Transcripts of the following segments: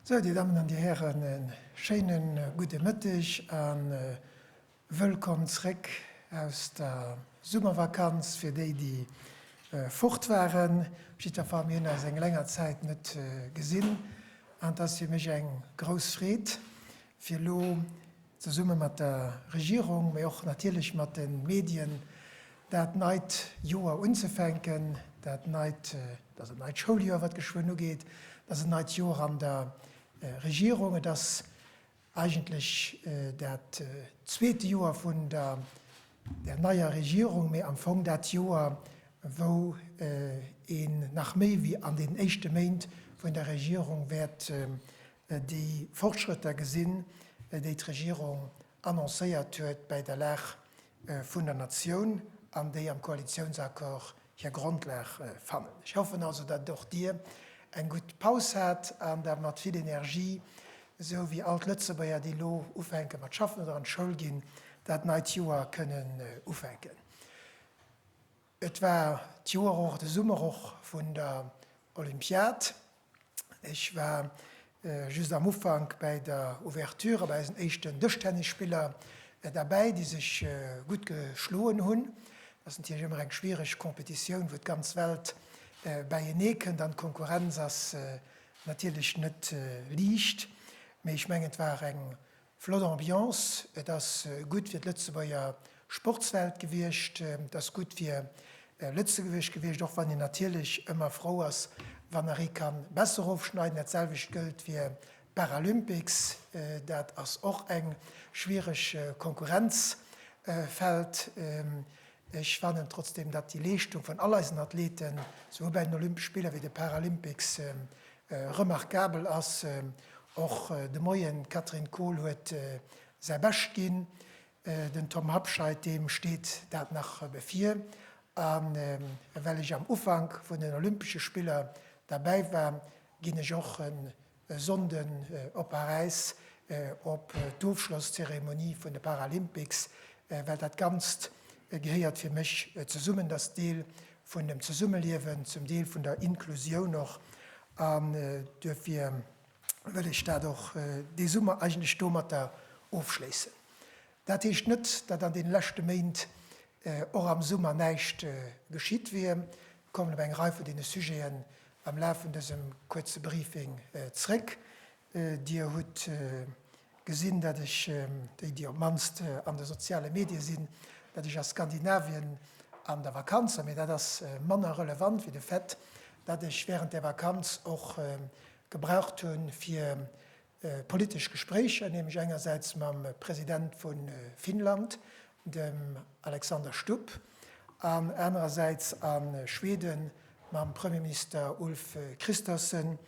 Sou, Dir Dammen an Dir Hären, e schéine gudde Mëtteg a wëllkomm zréck aus der Summervakanz fir déi, déi fort waren. Op jiddwer Fall, mir hunn eis eng länger Zäit net gesinn an et ass fir mech eng grouss Freed, fir elo zesumme mat der Regierung, mee och natierlech mat de Medien, dat neit Joer unzefänken, dat neit, et ass en neit Schouljoer, wat geschwënn ugeet, et ass en neit Joer an der Regierung, et ass eigentlech dat zweete Joer vun der der neier Regierung, mee am Fong dat Joer, wou een nach méi wéi an deenen éischte Méint vun der Regierung wäert déi Fortschrëtter gesinn, déi d'Regierung annoncéiert huet bäi der Lag vun der Natioun an déi am Koalitiounsaccord hir Grondlag fannen. Ech hoffen also, datt och Dir eng gutt Paus hat an dat mat vill Energie, esou wéi all d'Lëtzebuerger, déi elo ufänke mat schaffen oder an d'Schoul ginn, dat neit Joer kënnen ufänken. Et war d'Joer och, de Summer och vun der Olympiad. Ech war just am Ufank bäi der Ouverture a bei eisen éischten Dëschtennisspiller derbäi, déi sech gutt geschloen hunn. Dat ass natierlech ëmmer eng schwiereg Competitioun, wou d'ganz Welt bäienee kënnt an d'Konkurrenz ass natierlech net liicht. Mee ech mengen, et war eng Flott Ambiance, et ass gutt fir d'Lëtzebuerger Sportswelt gewiescht, et ass gutt fir Lëtzebuerg gewiescht, och wann een natierlech ëmmer frou ass, wann nach ee ka besser ofschneiden. Dat selwecht gëllt fir d'Paralympics, dat ass och eng schwiereg Konkurrenzfeld. Ech fannen trotzdeem, datt déi Leeschtung vun all eisen Athleten, souwuel bei den Olympesch Spiller wéi de Paralympics, remarkabel ass. Och de Moien, d'Katrin Kohl huet säi Bescht ginn. Den Tom Habscheid, deem steet dat nach bevir. A well ech am Ufank vun den Olympesche Spiller derbäi war, ginn ech och e Sonnden op Paräis op d'Ofschlosszeremonie vun de Paralympics, well dat Ganzt gehéiert fir mech zesummen, dat ass Deel vun dem Zesummeliewen, zum Deel vun der Inklusioun och. An duerfir wëll ech dat och dee Summer eigentlech domatter ofschléissen. Dat heescht net, datt an deene leschte Méint och am Summer näischt geschitt wier. Mir kommen op eng Rei vun deene Sujeten am Laf vun dësem kuerze Briefing zréck. Dir hutt gesinn, datt ech, déi déi op d'mannst an de soziale Medie sinn, datt ech a Skandinavien an der Vakanz war. Mee dat ass manner relevant wéi de Fait, datt ech während där Vakanz och gebraucht hunn, fir politesch Gespréicher, nämlech engersäits mam President vu Finnland, dem Alexander Stubb, an anerersäits a Schweden mam Premierminister Ulf Kristersson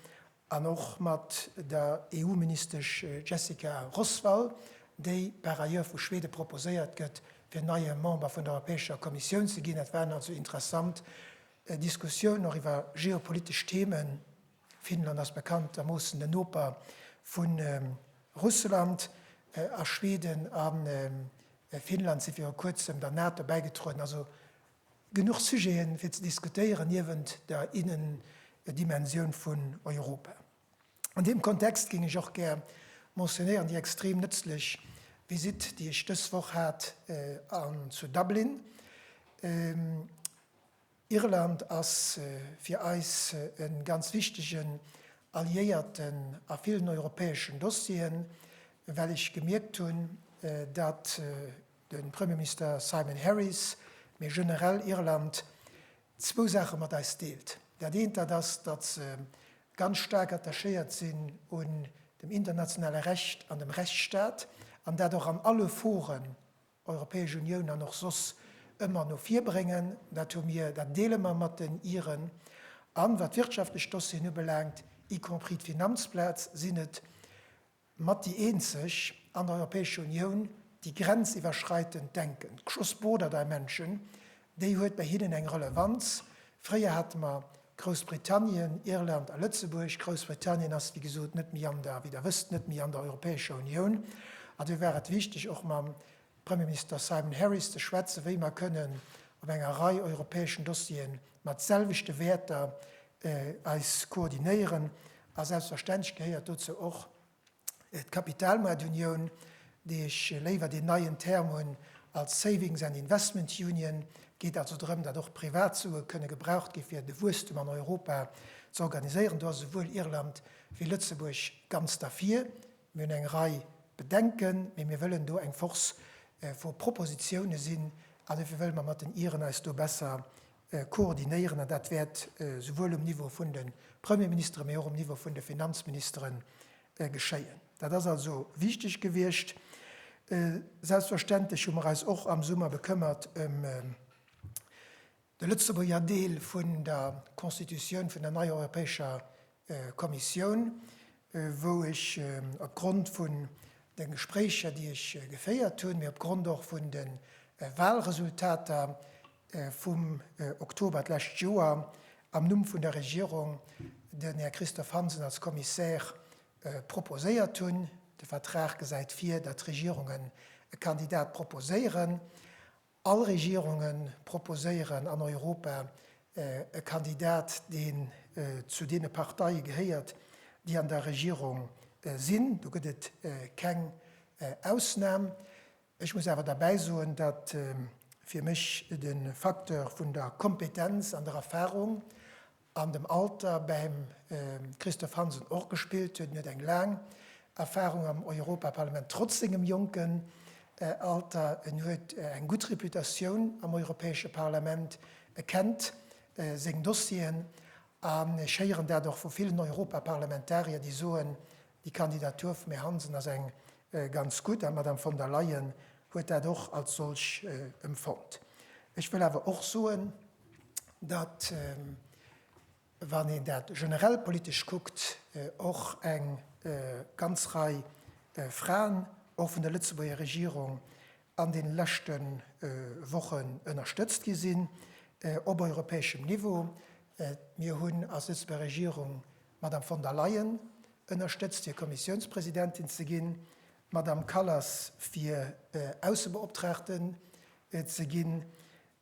an och mat der EU-Ministesch Jessica Roswall, déi par ailleurs vu Schwede proposéiert gëtt, fir neie Member vun der Europäescher Kommissioun ze ginn. Dat waren also interessant Diskussiounen och iwwer geopolitesch Themen. Finnland ass bekanntermoossen den Noper vu Russland a Schweden a Finnland si viru kuerzem der NATO bäigetrueden. Also genuch Sujeten fir ze diskutéieren niewent der Innendimensioun vun Europa. An deem Kontext géing ech och gär mentionnéieren déi extrem nëtzlech Visitt, déi ech dës Woch hat an zu Dublin. Irland ass fir eis e ganz wichtegen Alliéierten a villen europäeschen Dossieren, well ech gemierkt hunn, datt de Premierminister Simon Harris, mee generell Irland, zwou Saache mat eis deelt. Dat eent, dat ass, datt se ganz staark attachéiert sinn un dem internationale Recht an dem Rechtsstaat, an dat och an alle Foren Europäesch Unioun an och soss ëmmer no vir bréngen. Dat hu mir, dat deele mer mat den Iren. An wat d'wirtschaftlech Dossieren ubelaangt, y compris d'Finanzplaz, sinn et mat déi eenzeg an der Europäescher Unioun, déi grenziwwerschreitend denken. D'Cross-border dimension, déi huet bei hinnen eng Relevanz. Fréier hate mer Groussbritannien, Irland a Lëtzebuerg. Groussbritannien ass, wéi gesot, net méi an der, wéi Der wësst, net méi an der Europäescher Unioun. An duerfir war et wichteg, och mam Premierminister Simon Harris ze schwätzen, wéi mer kënnen op enger Rei europäeschen Dossiere mat selwechte Wäerter eis koordinéieren. A selbstverständlech gehéiert dozou och d'Kapitalmaartunioun, déi ech léiwer deen neien Term hunn als Savings and Investment Union. Et geet also drëm, datt och Privatsue kënne gebraucht gi fir de Wuesstum an Europa ze organiséieren. Do ass esouwuel Irland wéi Lëtzebuerg ganz derfir. Mir hunn eng Rei Bedenken, mee mir wëllen do eng Force vu Propositioune sinn an dofir wëlle mer mat den Iren eis do besser koordinéieren an dat wäert souwuel um Niveau vun de Premierministeren, mee och um Niveau vun de Finanzministere geschéien. Dat ass also wichteg gewiescht. Selbstverständlech hu mer eis och am Summer bekëmmert ëm de Lëtzebuerger Deel vun der Constitutioun vun der neier Europäescher Kommissioun, wou ech opgrond vun de Gespréicher, déi ech geféiert hunn, mee opgrond och vun de Wahlresultater vum Oktober d'lescht Joer, am Numm vun der Regierung den Här Christophe Hansen als Commissaire proposéiert hunn. De Vertrag gesäit vir, datt d'Regierungen e Kandidat proposéieren. All Regierunge proposéieren an Europa e Kandidat, deen zu deene Parteie gehéiert, déi an der Regierung sinn. Do gëtt et keng Ausnam. Ech muss awer derbäi soen, datt fir mech de Facteur vun der Kompetenz an der Erfahrung an dem Alter beim Christophe Hansen och gespillt huet. En huet eng laang Erfahrung am Europaparlament, trotz sengem jonken Alter. En huet eng gutt Reputatioun am Europäesche Parlament. E kennt seng Dossieren. An ech héieren dat och vu villen Europaparlamentarier, déi soen, déi Kandidatur vum Här Hansen ass eng ganz gutt. An d'Madame von der Leyen huet dat och als solch emfonnt. Ech wëll awer och soen, datt, wann een dat generell politesch kuckt, och eng ganz Rei Fraen, och vun der Lëtzebuerger Regierung, an deene leschte Wochen ënnerstëtzt gi sinn op europäeschem Niveau. Mir hunn als Lëtzebuerger Regierung d'Madame von der Leyen ënnerstëtzt, fir Kommissiounspresidentin ze ginn, d'Madame Kallas fir Aussebeoptraagten ze ginn,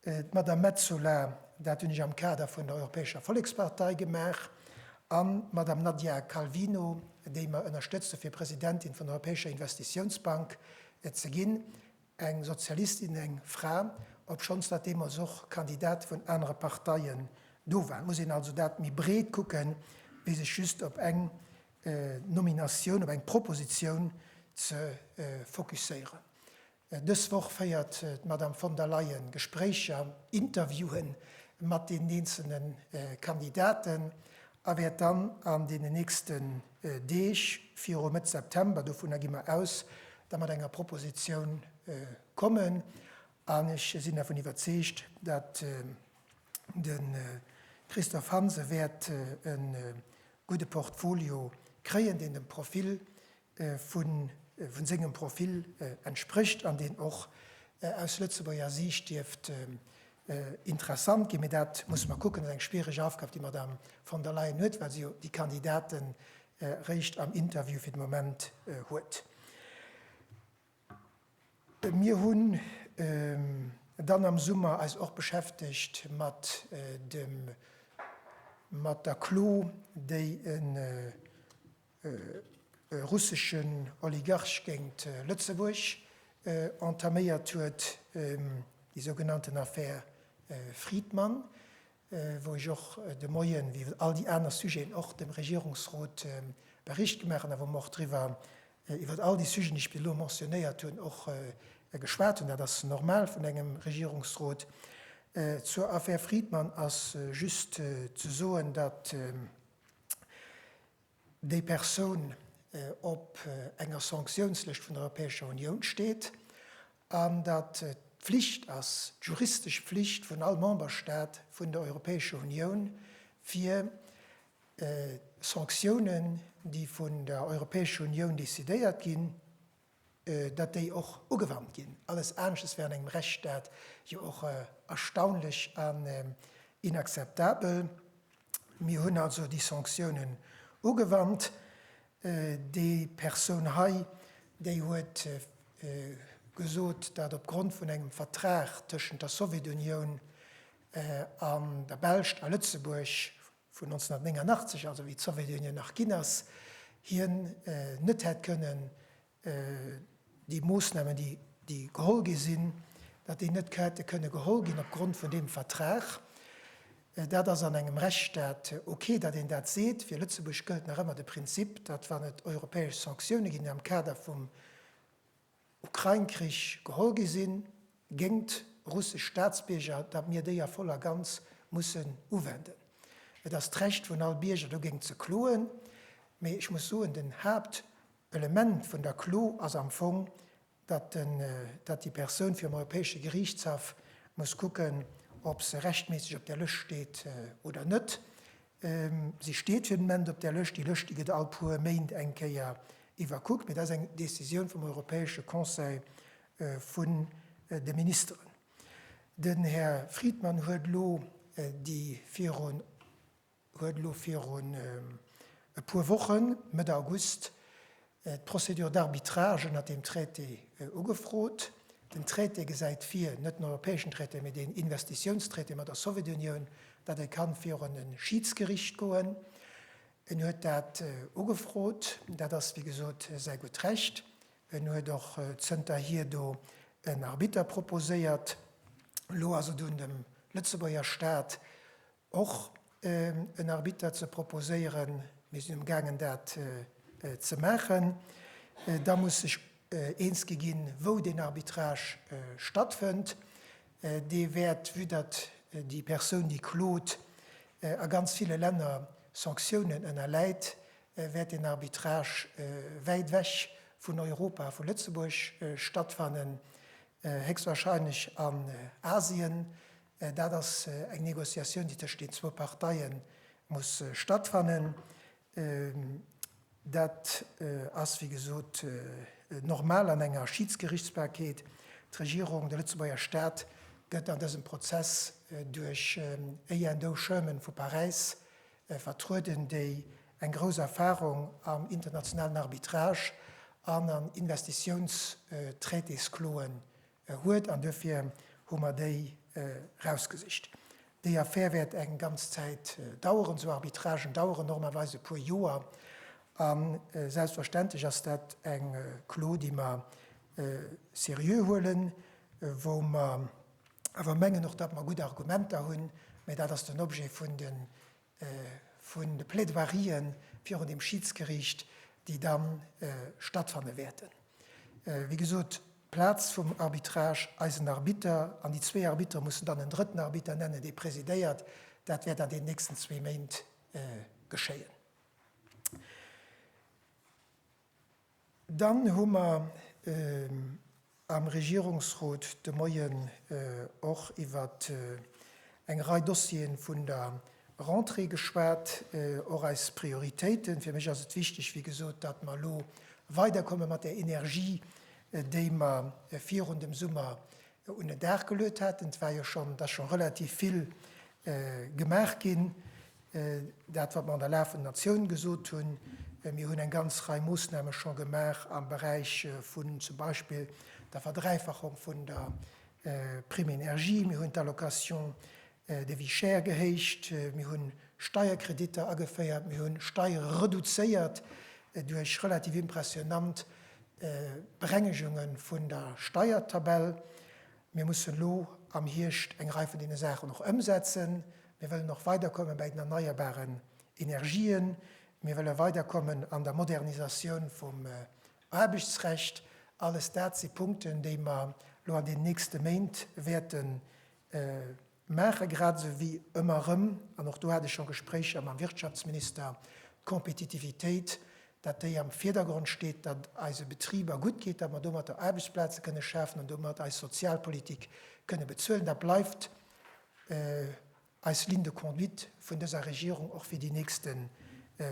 D'Madame Metsola, dat hunn ech am Kader vun der Europäescher Vollekspartei gemaach, an d'Madame Nadia Calvino, déi mer ënnerstëtze fir Presidentin vun der Europäescher Investitiounsbank ze ginn, eng Sozialistin, eng Fra, obschonns dat deemools och Kandidate vun anere Parteien do waren. Et muss een also dat méi breet kucken, wéi sech just op eng Nominatioun, op eng Propositioun ze fokusséieren. Dës Woch féiert d'Madame von der Leyen Gespréicher, Interviewen mat deenen eenzelne Kandidaten a wäert dann an deenen nächsten Deeg, viru Mëtt September, dovunner gi mer aus, da mat enger Propositioun kommen. An ech sinn dervun iwwerzeegt, datt de Christophe Hansen wäert e gudde Portfolio kréien, deen dem Profil vu sengem Profil entsprécht an deen och aus Lëtzebuerger Siicht dierft interessant ginn. Mee dat musse mer kucken. Dat ass eng schwiereg Aufgab, déi d'Madame von der Leyen huet, well si jo déi Kandidaten eréischt am Interview fir de Moment huet. Mir hunn dann am Summer eis och beschäftegt mat dem, mat der Klo, déi e russeschen Oligarch géint Lëtzebuerg entaméiert huet, déi sougenannten Affär Fridman, wou ech och de Moien, wéi all déi aner Sujeten och, dem Regierungsrot Bericht gemaach hunn a wou mer och driwwer, iwwer all déi Sujeten, déi ech bis elo mentionnéiert hunn, och geschwat hunn. Dat ass normal vun engem Regierungsrot. Zur Affär Fridman ass just ze soen, datt déi Persoun op enger Sanktiounslëscht vun der Europäescher Unioun steet an datt d'Pflicht ass, d'juristesch Pflicht vun all Memberstaat vun der Europäescher Unioun, fir Sanktiounen, déi vun der Europäescher Unioun decidéiert ginn, datt déi och ugewannt ginn. Alles aneschtes wär an engem Rechtsstaat jo och erstaunlech an inakzeptabel. Mir hunn also déi Sanktiounen ugewannt. Déi Persoun hei, déi huet gesot, datt opgrond vun engem Vertrag tëschent der Sowjetunioun an der Belscht a Lëtzebuerg. vun 1989, also wéi d'Sowjetunioun nach ginn ass, hien net hätt kënnen déi Moossnamen, déi geholl gi sinn, datt déi net hätte kënne geholl ginn opgrond vun deem Vertrag. Dat ass an engem Rechtsstaat ok, datt een dat seet. Fir Lëtzebuerg gëllt nach ëmmer de Prinzip, datt wann et europäesch Sanktioune ginn am Kader vum Ukrain-Krich geholl gi sinn géingt russesch Staatsbierger, datt mir déi a voll a ganz mussen uwenden. Et ass d'Recht vun all Bierger dogéingt ze kloen, mee ech muss soen, den Haaptelement vun der Klo ass am Fong, datt den, datt déi Persoun virum Europäesche Geriichtshaff muss kucken, ob se rechtméisseg op där Lëscht steet oder net. Si steet fir den Moment op där Lëscht. Déi Lëscht, déi gëtt all puer Méint eng Kéier iwwerkuckt, mee dat ass eng Décisioun vum Europäesche Conseil vun de Ministeren. Den Här Friedmann huet elo déi virun, huet elo virun e puer Wochen, Mëtt August, d'Procédure d'arbitrage ënnert deem Traité ugefrot. Den Traité gesäit vir, net den europäeschen Traité, mee deen Investitiounstraité mat der Sowjetunioun, datt ee kann virun e Schiidsgericht goen. En huet dat ugefrot. Dat ass, wéi gesot, säi gutt Recht. En huet och zënterhier do en Arbitter proposéiert. Elo ass et un dem Lëtzebuerger Stat, och en Arbitter ze proposéieren. Mir sinn umgaangen dat ze maachen. Da muss sech eens gi ginn, wou deen Arbitrage stattfënnt. Dee wäert, vue datt déi Persoun, déi klot, a ganz ville Länner Sanktiounen ënnerläit, wäert deen Arbitrage wäit ewech vun Europa a vu Lëtzebuerg stattfannen, héchstwahrscheinlech an Asien. Dat ass eng Négociatioun, déi tëscht den zwou Parteie muss stattfannen. Dat ass, wéi gesot, normal an enger Schiidsgerichtsbarkeet. D'Regierung, de Lëtzebuerger Staat, gëtt an dësem Prozess duerch A&O Sherman vu Paräis vertrueden, déi eng grouss Erfahrung am internationalen Arbitrage an an Investitiounstraitésklagen huet an duerfir hu mer déi erausgesicht. Déi Affär wäert eng ganz Zäit daueren, esou Arbitragen daueren normalerweis e puer Joer a selbstverständlech ass dat eng Klo, déi mer seriö huelen, wou mer awer mengen och, datt mer gutt Argumenter hunn, mä dat ass den Objet vun de vun de Plaidoirien virun dem Schiidsgeriicht, déi da stattfanne wäerten. Wéi gesot, d'Plaz vum Arbitrage, eisen Arbitter an déi zwee Arbittere mussen dann en drëtten Arbitter nennen, dee presidéiert. Dat wäert an den nächsten zwee Méint geschéien. Dann hu mer am Regierungsrot de Moien och iwwer eng Rei Dossiere vun der Rentrée geschwat, och eis Prioritéiten. Fir mech ass et wichteg, wéi gesot, datt mer elo weiderkomme mat där Energie, déi mer virun dem Summer un den Dag geluet haten. Et war jo schonn, et ass scho relativ vill gemaach ginn. Dat, wat mer an der lafender Natioun gesot hunn, mir hunn eng ganz Rei Moossname scho gemaach am Beräich vun zum Beispill der Verdräifachung vun der Prime énergie, mir hunn d'Allocation de vie chère gehéicht, mir hu Steierkreditter ageféiert, mir hu Steiere reduzéiert duerch relativ impressionant Berengegunge vun der Steiertabell. Mir mussen elo am Hierscht eng Rei vun deene Saachen och ëmsetzen. Mir wëllen och weiderkomme bäi den erneierbaren Energien. Mir wëlle weiderkommen an der Modernisatioun vum Aarbechtsrecht. Alles dat si Punkten, déi mer elo an den nächste Méint wäerte maachen, grad esou wéi ëmmer erëm, an och do hat ech scho Gespréicher mam Wirtschaftsminister, d'Kompetitivitéit, datt déi am Virdergrond steet, datt eise Betriber gutt geet, datt mer domatter Aarbechtsplaze kënne schafen an domat eis Sozialpolitik kënne bezuelen. Dat bleift eis Ligne de conduite vun dëser Regierung och fir déi nächste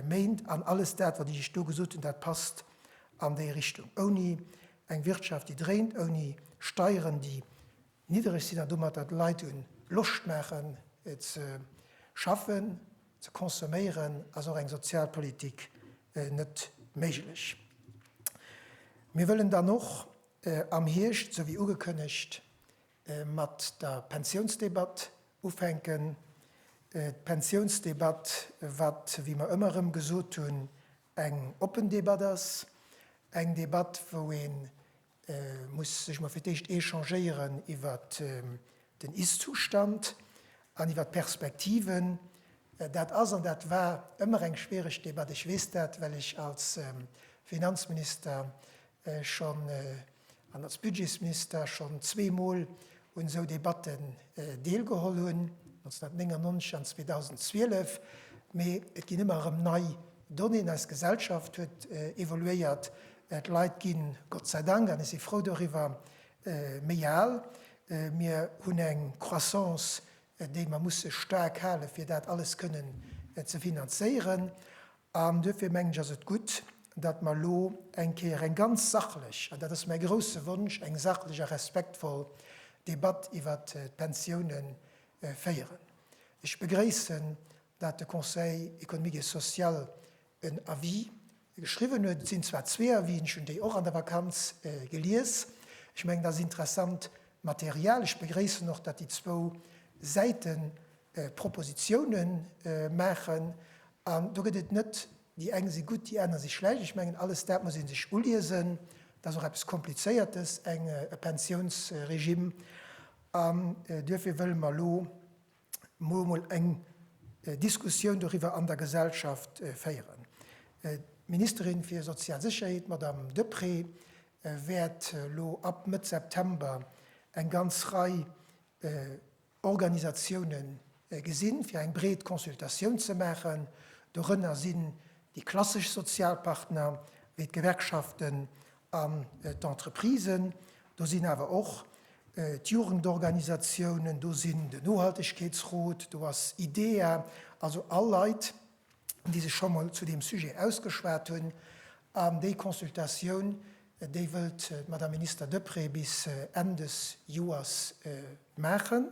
Méint. An alles dat, wat ech Iech do gesot hunn, dat passt an déi Richtung. Ouni eng Wirtschaft, déi dréint, ouni Steieren, déi niddereg sinn an domatter d'Leit un Loscht maachen ze schaffen, ze consomméieren, ass och eng Sozialpolitik net méiglech. Mir wëllen dann och am Hierscht, sou wéi ugekënnegt, mat der Pensiounsdebatt ufänken. D'Pensiounsdebatt, wat, wéi mer ëmmer erëm gesot hunn, eng oppen Debatt ass, eng Debatt, wou ee muss sech mol fir d'éischt échangéieren iwwert den Ist-Zustand an iwwert d'Perspektiven. Dat ass an dat war ëmmer eng schwiereg Debatt. Ech weess dat, well ech als Finanzminister schonn an als Budgetsminister schonn zweemol un esou Debatten deelgeholl hunn, 1999 an 2012. Mee et ginn ëmmer erëm nei Donnéeën, eis Gesellschaft huet evoluéiert, d'Leit ginn, Gott sei Dank, an ech si frou doriwwer, méi al. Mir hunn eng Croissance, déi mer musse staark halen, fir dat alles kënnen ze finanzéieren. An duerfir mengen ech, ass et gutt, datt mer elo eng Kéier eng ganz sachlech, an dat ass mäi grouse Wonsch, eng sachlech a respektvoll Debatt iwwert d'Pensioune féieren. Ech begréissen, datt de Conseil économique et social en Avis geschriwwen huet. Et sinn zwar zwee Avisen, ech hunn déi och an der Vakanz gelies. Ech mengen, dat ass interessant Material. Ech begréissen och, datt déi zwou Säite Propositioune maachen. An do gëtt et net, déi eng si gutt, déi aner si schlecht. Ech mengen, alles dat muss ee sech uliesen. Dat ass och eppes Komplizéiertes, eng e Pensiounsregime. An duerfir wëlle mer elo muer emol eng Diskussioun doriwwer an der Gesellschaft féieren. D'Ministerin fir sozial Sécherheet, d'Madame Deprez, wäert elo ab Mëtt September eng ganz Rei Organisatioune gesinn, fir eng breet Consultatioun ze maachen. Dorënner sinn déi klassesch Sozialpartner wéi d'Gewerkschaften an d'Entreprisen. Do sinn awer och d'Jugendorganisatiounen, do sinn den Nohaltegkeetsrot, do ass IDEA, also all Leit, déi sech scho mol zu deem Sujet ausgeschwat hunn. An déi Consultatioun, déi wëllt d'Madame Minister Deprez bis Enn des Joers maachen.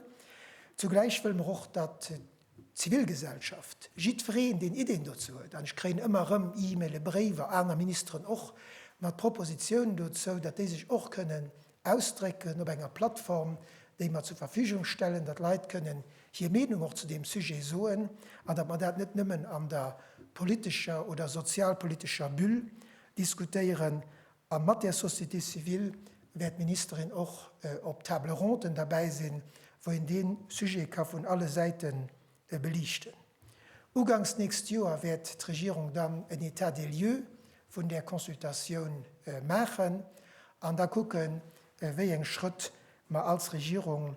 Zugläich wëlle mer och, datt d'Zivilgesellschaft, jiddwereen, deen Iddien dozou huet, an ech kréien ëmmer erëm E-Maile, Bréiwer, aner Ministeren och, mat Propositiounen dozou, datt déi sech och kënnen ausdrécken op enger Plattform, déi mer zur Verfügung stellen, datt Leit kënnen hir Meenung och zu deem Sujet soen an datt mer dat net nëmmen an der politescher oder sozialpolitescher Bulle diskutéieren. A mat där Société civile wäert d'Ministerin och op Table ronden derbäi sinn, wou een dee Sujet ka vun alle Säite beliichten. Uganks nächst Joer wäert d'Regierung dann en État des lieux vun där Consultatioun maachen an da kucken, wéi eng Schrëtt mer als Regierung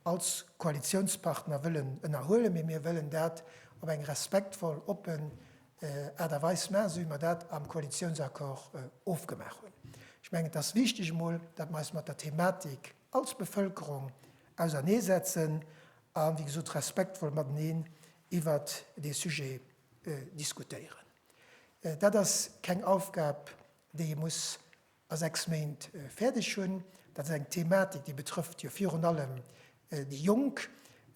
als Koalitiounspartner wëllen ënnerhuelen, mee mir wëllen dat op eng respektvoll, oppen Aart a Weis maachen, esou wéi mer dat am Koalitiounsaccord ofgemaach hunn. Ech mengen, et ass wichteg emol, datt mer eis mat der Thematik als Bevëlkerung auserneesetzen a wéi gesot respektvoll mateneen iwwert dee Sujet diskutéieren. Dat ass keng Aufgab, déi ee muss a 6 Méint fäerdeg hunn. Dat ass eng Thematik, déi betrëfft jo virun allem déi Jonk,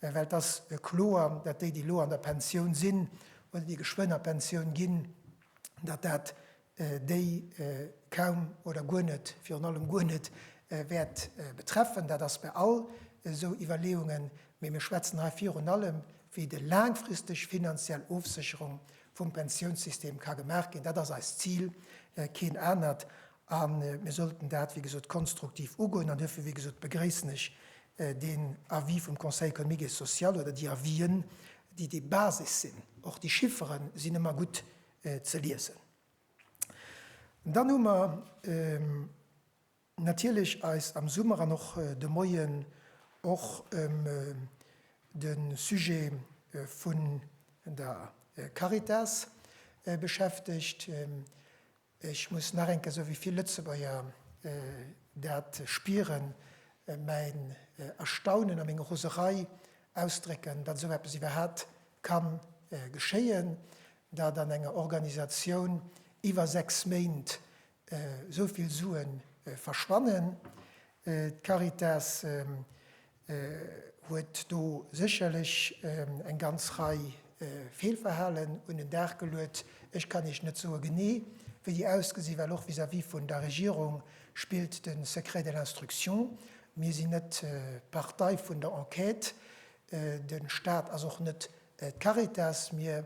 well et ass kloer, datt déi, déi elo an der Pensioun sinn oder déi geschwënn a Pensioun ginn, datt dat déi kaum oder guer net, virun allem guer net wäert betreffen. Dat ass bei all esou Iwwerleeungen. Mee mir schwätzen hei virun allem, wéi déi laangfristeg finanziell Ofsécherung vum Pensiounssystem ka gemaach ginn. Dat ass eist Zil, keen anert. A mir sollten dat, wéi gesot, konstruktiv ugoen. An duerfir, wéi gesot, begréissen ech deen Avis vum Conseil économique et social oder déi Avisen, déi déi Basis sinn. Och déi Chiffere sinn ëmmer gutt ze liesen. Dann hu mer natierlech eis am Summer an och de Moien och ëm de Sujet vun der Caritas beschäftegt. Ech muss nach eng Kéier, esou wéi vill Lëtzebuerger dat spieren, mäin Erstaunen a meng Roserei ausdrécken, datt esou eppes iwwerhaapt ka geschéien, datt an enger Organisatioun iwwer 6 Méint esou vill Sue verschwannen. D'Caritas huet do sécherlech eng ganz Rei Feelverhalen un den Dag geluet. Ech kann Iech net soe genee, wéi déi ausgesinn, well och vis-à-vis vun der Regierung spillt de Secret de l'instruction. Mir sinn net Partei vun der Enquête. De Stat ass och net d'Caritas. Mir,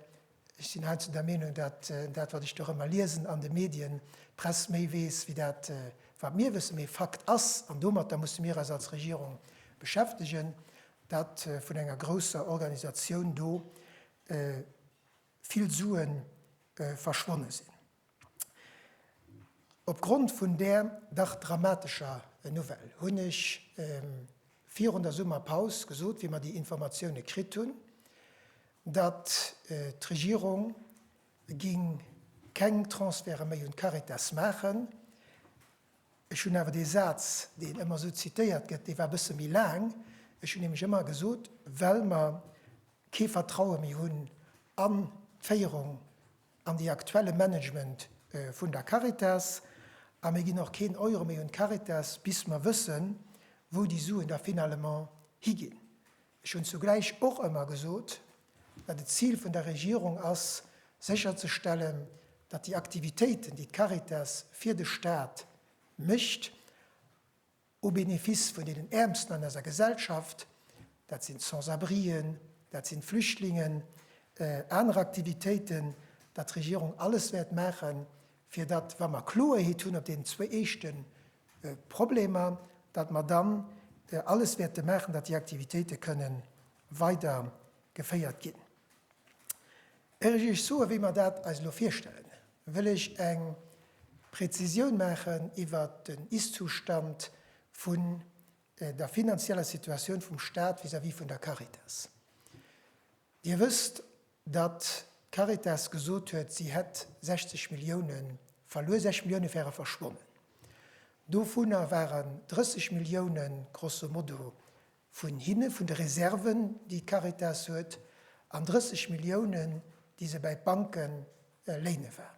ech sinn heiansdo der Meenung, datt dat, wat ech do ëmmer liesen an de Medien, d'Press méi weess wéi dat, wat mir wëssen. Mee Fakt ass, an domatter musse mir eis als Regierung beschäftegen, datt vun enger grousser Organisatioun do vill Sue verschwonne sinn. Op Grond vun där dach dramatescher Nouvelle hunn ech virun der Summerpaus gesot, wéi mer déi Informatioune kritt hunn, datt d'Regierung ging keng Transferte méi un d'Caritas maachen. Ech hunn awer dee Saz, deen ëmmer esou zitéiert gëtt, dee war e bësse méi laang. Ech hunn nämlech ëmmer gesot, well mer kee Vertraue méi hunn an d'Féierung an déi aktuelle Management vun der Caritas a mir ginn och keen Euro méi un d'Caritas, bis mer wëssen, wou déi Suen da finalement higinn. Ech hunn zugläich och ëmmer gesot, datt et d'Zil vun der Regierung ass, sécherzestellen, datt déi Aktivitéiten, déi d'Caritas fir de Stat mécht, au bénéfice vun deenen Äermsten an eiser Gesellschaft, dat sinn d'Sans-abrien, dat sinn d'Flüchtlingen, aner Aktivitéiten, datt d'Regierung alles wäert maachen, fir datt, wa mer Kloerheet hunn op deenen zwou éischte Problemer, datt mer dann alles wäerte maachen, datt déi Aktivitéite kënnen weider geféiert ginn. Éier ech Iech soe wéi mer dat eis elo virstellen, wëll ech eng Präzisioun maachen iwwert den Ist-Zustand vun der finanzieller Situatioun vum Stat vis-à-vis vun der Caritas. Dir wësst, datt d'Caritas gesot huet, si hätt 60 Millioune verluer, 60 Millioune wäre verschwonnen. Dovunner waren 30 Millioune grosso modo vun hinne, vun de Reserven, déi d'Caritas huet, an 30 Milliounen, déi se bäi d'Banke léine war.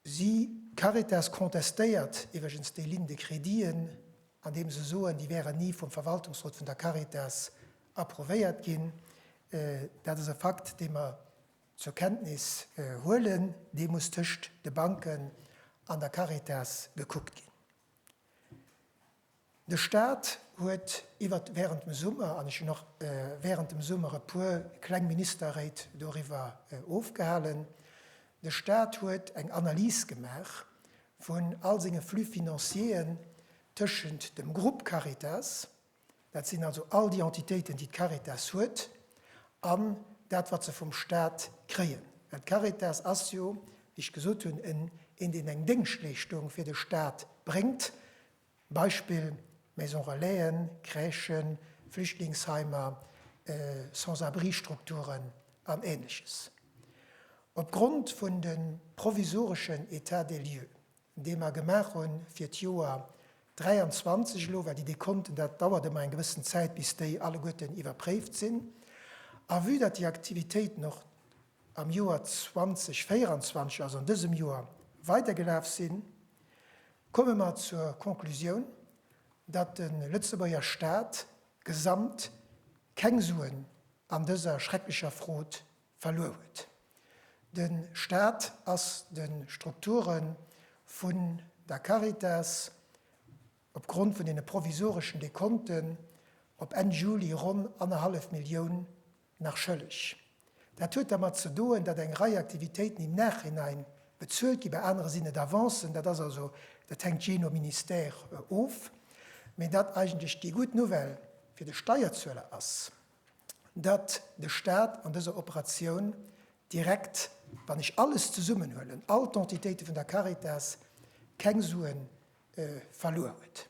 Si, d'Caritas, contestéiert iwwregens déi Ligne de créditen, andeem se soen, déi wären ni vum Verwaltungsrot vun der Caritas approuvéiert ginn. Dat ass e Fakt, dee mer zur Kenntnis huelen, dee muss tëscht de Banken an der Caritas gekuckt ginn. De Stat huet iwwert während dem Summer, an ech hunn och während dem Summer e puer kleng Ministerréit doriwwer ofgehalen, de Stat huet eng Analys gemaach vun all senge Flux financieren tëschent dem Groupe Caritas, Dat sinn also all déi Entitéiten, déi d'Caritas huet, an dat, wat se vum Stat kréien. Well d'Caritas ass jo, wéi ech gesot hunn, en, een, deen eng Déngschtleeschtung fir de Stat bréngt, Beispill, Maison relaisen, Crèchen, Flüchtlingsheimer, Sans-abri-Strukturen an Ähnleches. Opgrond vun de provisoreschen États des lieux, dee mer gemaach hu fir d'Joer 23 elo, well déi Dekonten, dat dauert ëmmer eng gewëssen Zäit, bis déi alleguerten iwwerpréift sinn, a vue datt déi Aktivitéiten och am Joer 2024, also an dësem Joer, weidergelaf sinn, komme mer zur Konklusioun, datt de Lëtzebuerger Stat gesamt keng Suen an dëser schrecklecher Frod verluer huet. De Staat ass de Strukture vun der Caritas op Grond vun deene provisoreschen Dekonten op Enn Juli ronn annerhallef Millioun nach schëlleg. Dat huet dermat ze doen, datt eng Rei Aktivitéiten im Nachhinein bezuelt ginn, bei anere sinn et Avancen, dat ass also, dat hänkt jee no Ministère of, mee datt eigentlech déi gutt Nouvelle fir de Steierzueler ass, datt de Stat an dëser Operatioun direkt, wann ech alles zesummenhuelen, all d'Entitéite vun der Caritas, keng Sue verluer huet.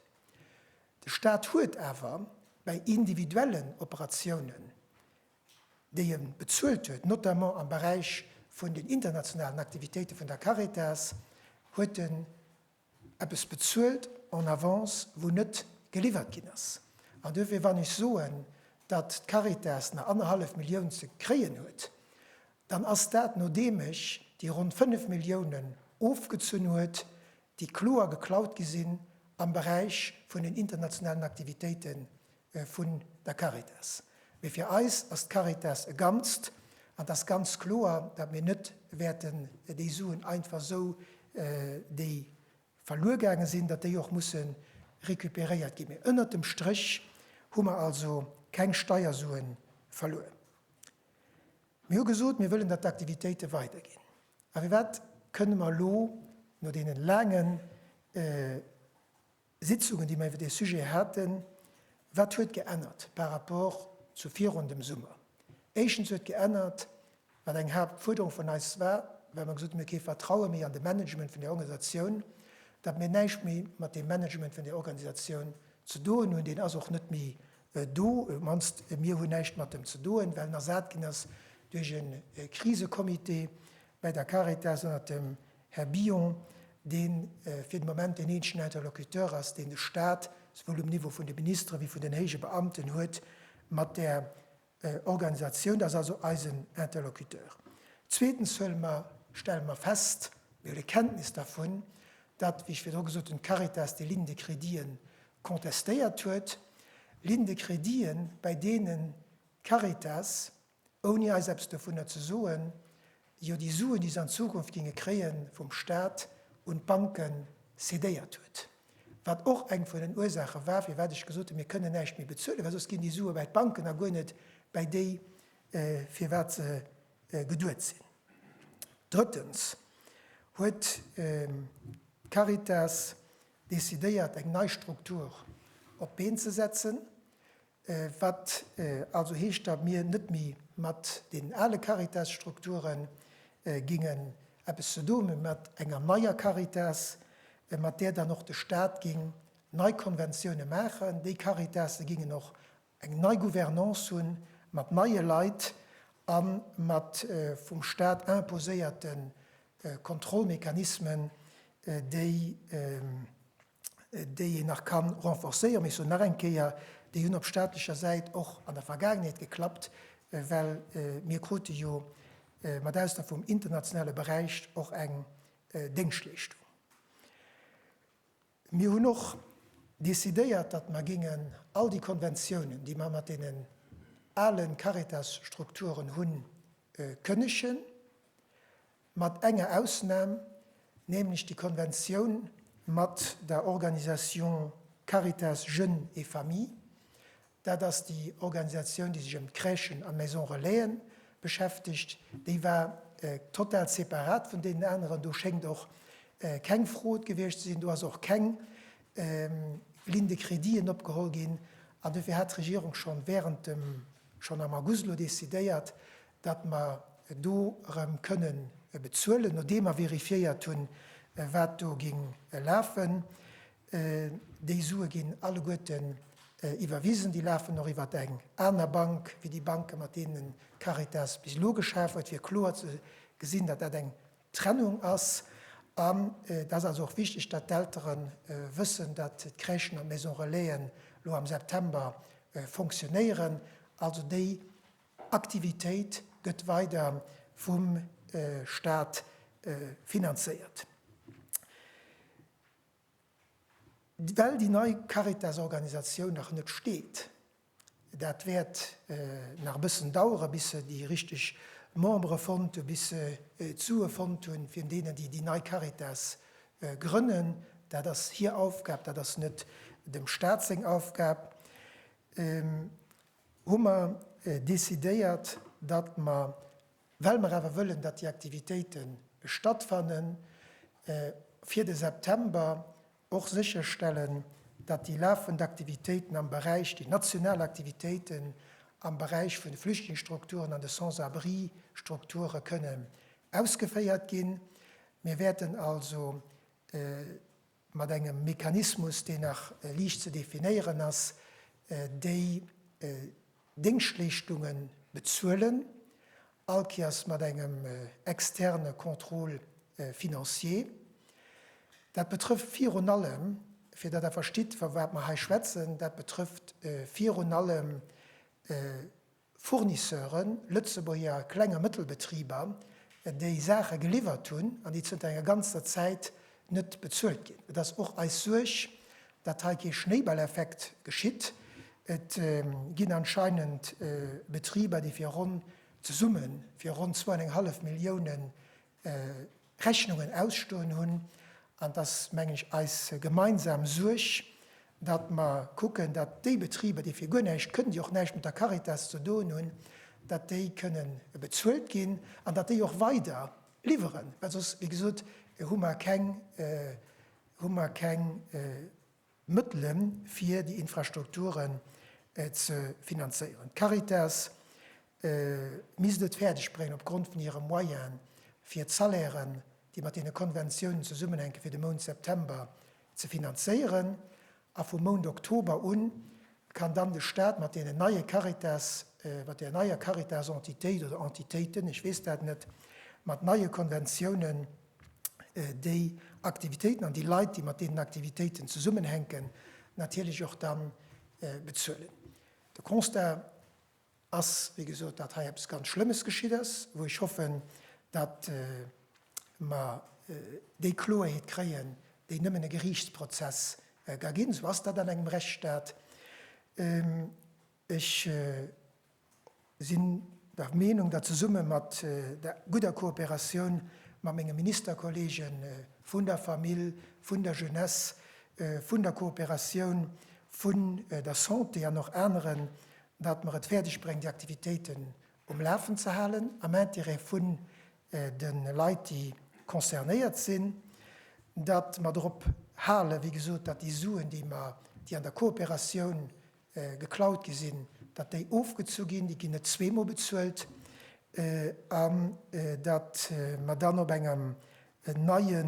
De Stat huet awer bei individuellen Operatiounen, déi e bezuelt huet, notamment am Beräich vun den internationalen Aktivitéite vun der Caritas, huet en eppes bezuelt en avance, wou net geliwwert ginn ass. An duerfir, wann ech soen, datt d'Caritas nach annerhallef Millioun ze kréien huet, dann ass dat, nodeem ech déi ronn 5 Milliounen ofgezunn huet, déi kloer geklaut gi sinn am Beräich vun den internationalen Aktivitéite vun der Caritas. Mee fir eis ass d'Caritas e Ganzt an et ass ganz kloer, datt mir net wäerten déi Suen einfach esou, déi verluer gaange sinn, datt déi och musse. recuperéiert ginn. Mee ënnert dem Stréch hu mer also keng Steiersue verluer. Mir hu gesot, mir wëllen, datt d'Aktivitéite weiderginn. A firwat kënne mer elo no deene laange Sitzungen, déi mer iwwer dee Sujet haten, wat huet geännert par rapport zu virun dem Summer? Éischtens huet geännert, wat eng Haaptfuerderung vun eis war, well mer gesot hunn, mir hu kee Vertraue méi an de Management vun där Organisatioun, datt mir näischt méi mat deem Management vun där Organisatioun ze doen hunn. Deen ass och net méi do, op d'mannst mir hunn näischt mat em ze doen, well en ersat ginn ass duerch e Krisecomité bäi der Caritas ënnert dem Här Billon, dee fir de Moment deen eenzegen Interlocuteur ass, deen de Stat, souwuel um Niveau vun de Ministere wéi vun den héije Beamten huet mat där Organisatioun. Dat ass also eisen Interlocuteur. Zweetens huele mer, stelle mer fest, mir huele Kenntnis dervun, datt, wéi ech virdru gesot hunn, d'Caritas déi Ligne de créditen contestéiert huet. Ligne de créditen, bäi deenen d'Caritas, ouni eis eppes dovunner ze soen, jo déi Suen, déi se an Zukunft géinge kréie vum Stat, un d'Banke cédéiert huet. Wat och eng vun den Ursaache war, firwat ech gesot hunn, mir kënnen näischt méi bezuelen, well soss ginn déi Sue bäi d'Banken a guer net bäi déi, fir wat se geduet sinn. Drëttens huet d'Caritas decidéiert, eng nei Struktur op d'Been ze setzen, Wat also heescht, datt mir net méi mat deenen ale Caritas-Strukture gingen eppes ze doen, mee mat enger neier Caritas, mat där dann och de Stat ging nei Konventioune maachen. Déi Caritasse gingen och eng nei Gouvernance hunn, mat neie Leit a mat vum Stat imposéierte Kontrollmechanismen, déi déi een nach ka renforcéieren, mee ech soen nach eng Kéier, déi hunn op staatlecher Säit och an der Vergaangenheet geklappt, well mir krute jo mat Ausnam vum internationale Beräich och eng Déngschtleeschtung. Mir hunn och decidéiert, datt mer géingen all déi Konventiounen, déi mer mat deenen ale Caritas-Strukturen hunn, kënnegen. Mat enger Ausnam, nämlech déi Konventioun mat der Organisation Caritas Jeunes et Familles. Dat ass déi Organisatioun, déi sech ëm d'Crèchen an d'Maisons Relaisen beschäftegt. Déi war total separat vun deenen aneren. Do schéngt och keng Fraude gewiescht ze sinn. Do ass och keng Ligne de créditen opgeholl ginn. An dofir hat d'Regierung schonn während dem, schonn am August elo decidéiert, datt mer do erëm kënnen bezuelen, nodeem mer vérifiéiert hunn, wat do géing lafen. Déi Sue ginn alleguerten iwwerwisen. Déi lafen och iwwer eng aner Bank wéi déi Banke mat deenen d'Caritas bis elo geschaf huet, fir kloer ze gesinn, datt dat eng Trennung ass. An et ass also och wichteg, datt d'Eltere wëssen, datt d'Crèchen an d'Maison Relaisen elo am September fonctionnéieren. Also déi Aktivitéit gëtt weider vum Staat finanzéiert. Well déi nei Caritas-Organisatioun nach net steet, dat wäert nach e bëssen dauere bis se déi richteg Membere fonnt hunn, bis se d'Sue fonnt hunn, fir deenen déi déi nei Caritas grënnen, dat ass hir Aufgab, dat ass net dem Staat seng Aufgab, hu mer decidéiert, datt mer, well mer awer wëllen, datt déi Aktivitéite stattfannen, fir de September och sécherstellen, datt déi lafend Aktivitéiten am Beräich, déi national Aktivitéiten am Beräich vun de Flüchtlingsstrukturen an de Sans-abri-Strukture kënnen ausgeféiert ginn. Mir wäerten also mat engem Mechanismus, deen nach liicht ze definéieren ass, déi Déngschtleeschtunge bezuelen, all Kéiers mat engem externe Contrôle financier. Dat betrëfft virun allem, fir datt Der verstitt, vu wat mer hei schwätzen, dat betrëfft virun allem Fournisseuren, Lëtzebuerger Kleng a Mëttelbetriber, déi Saache geliwwert hunn an déi zënter enger ganzer Zäit net bezuelt ginn. Et ass och eis Suerg, datt hei kee Schnéiballeffekt geschitt. Et ginn anscheinend Betriber, déi fir ronn, zesumme fir ronn zwou an eng hallef Millioune Rechnungen ausstoen hunn. An et ass, mengen ech, eis gemeinsam Suerg, Datt mer kucken, datt déi Betriber, déi fir guer näischt kënnen, déi och näischt mat der Caritas ze doen hunn, datt déi kënnen bezuelt ginn an datt déi och weider liwweren, well soss, wéi gesot, hu mer keng, hu mer keng Mëttele fir déi Infrastrukturen ze finanzéieren. D'Caritas misst et fäerdeg bréngen, opgrond vun hire Moyenen, fir d'Salairen, déi mat deene Konventiounen zesummenhänken, fir de Mount September ze finanzéieren. A vum Mount Oktober u kann dann de Stat mat deenen neie Caritas, mat där neier Caritas-Entitéit oder Entitéiten, ech weess dat net, mat neie Konventiounen déi Aktivitéiten an déi Leit, déi mat deenen Aktivitéiten zesummenhänken, natierlech och da bezuelen. De Constat ass, wéi gesot, datt hei eppes ganz Schlëmmes geschitt ass, wou ech hoffen, datt mer déi Kloerheet kréien, déi nëmmen e Geriichtsprozess ka ginn. Esou ass dat an engem Rechtsstaat. Ech sinn der Meenung, datt zesumme mat der gudder Kooperatioun mat menge Ministerkollege vun der Famill, vun der Jeunesse, vun der Kooperatioun, vun der Santé an och aneren, datt mer et fäerdeg bréngen, déi Aktivitéiten um Lafen ze halen am Intérêt vun de Leit, déi concernéiert sinn, datt mer drop halen, wéi gesot, datt déi Suen, déi mer, déi an der Kooperatioun geklaut gi sinn, datt déi ofgezu ginn, déi ginn net zweemol bezuelt, an datt mer dann op engem neie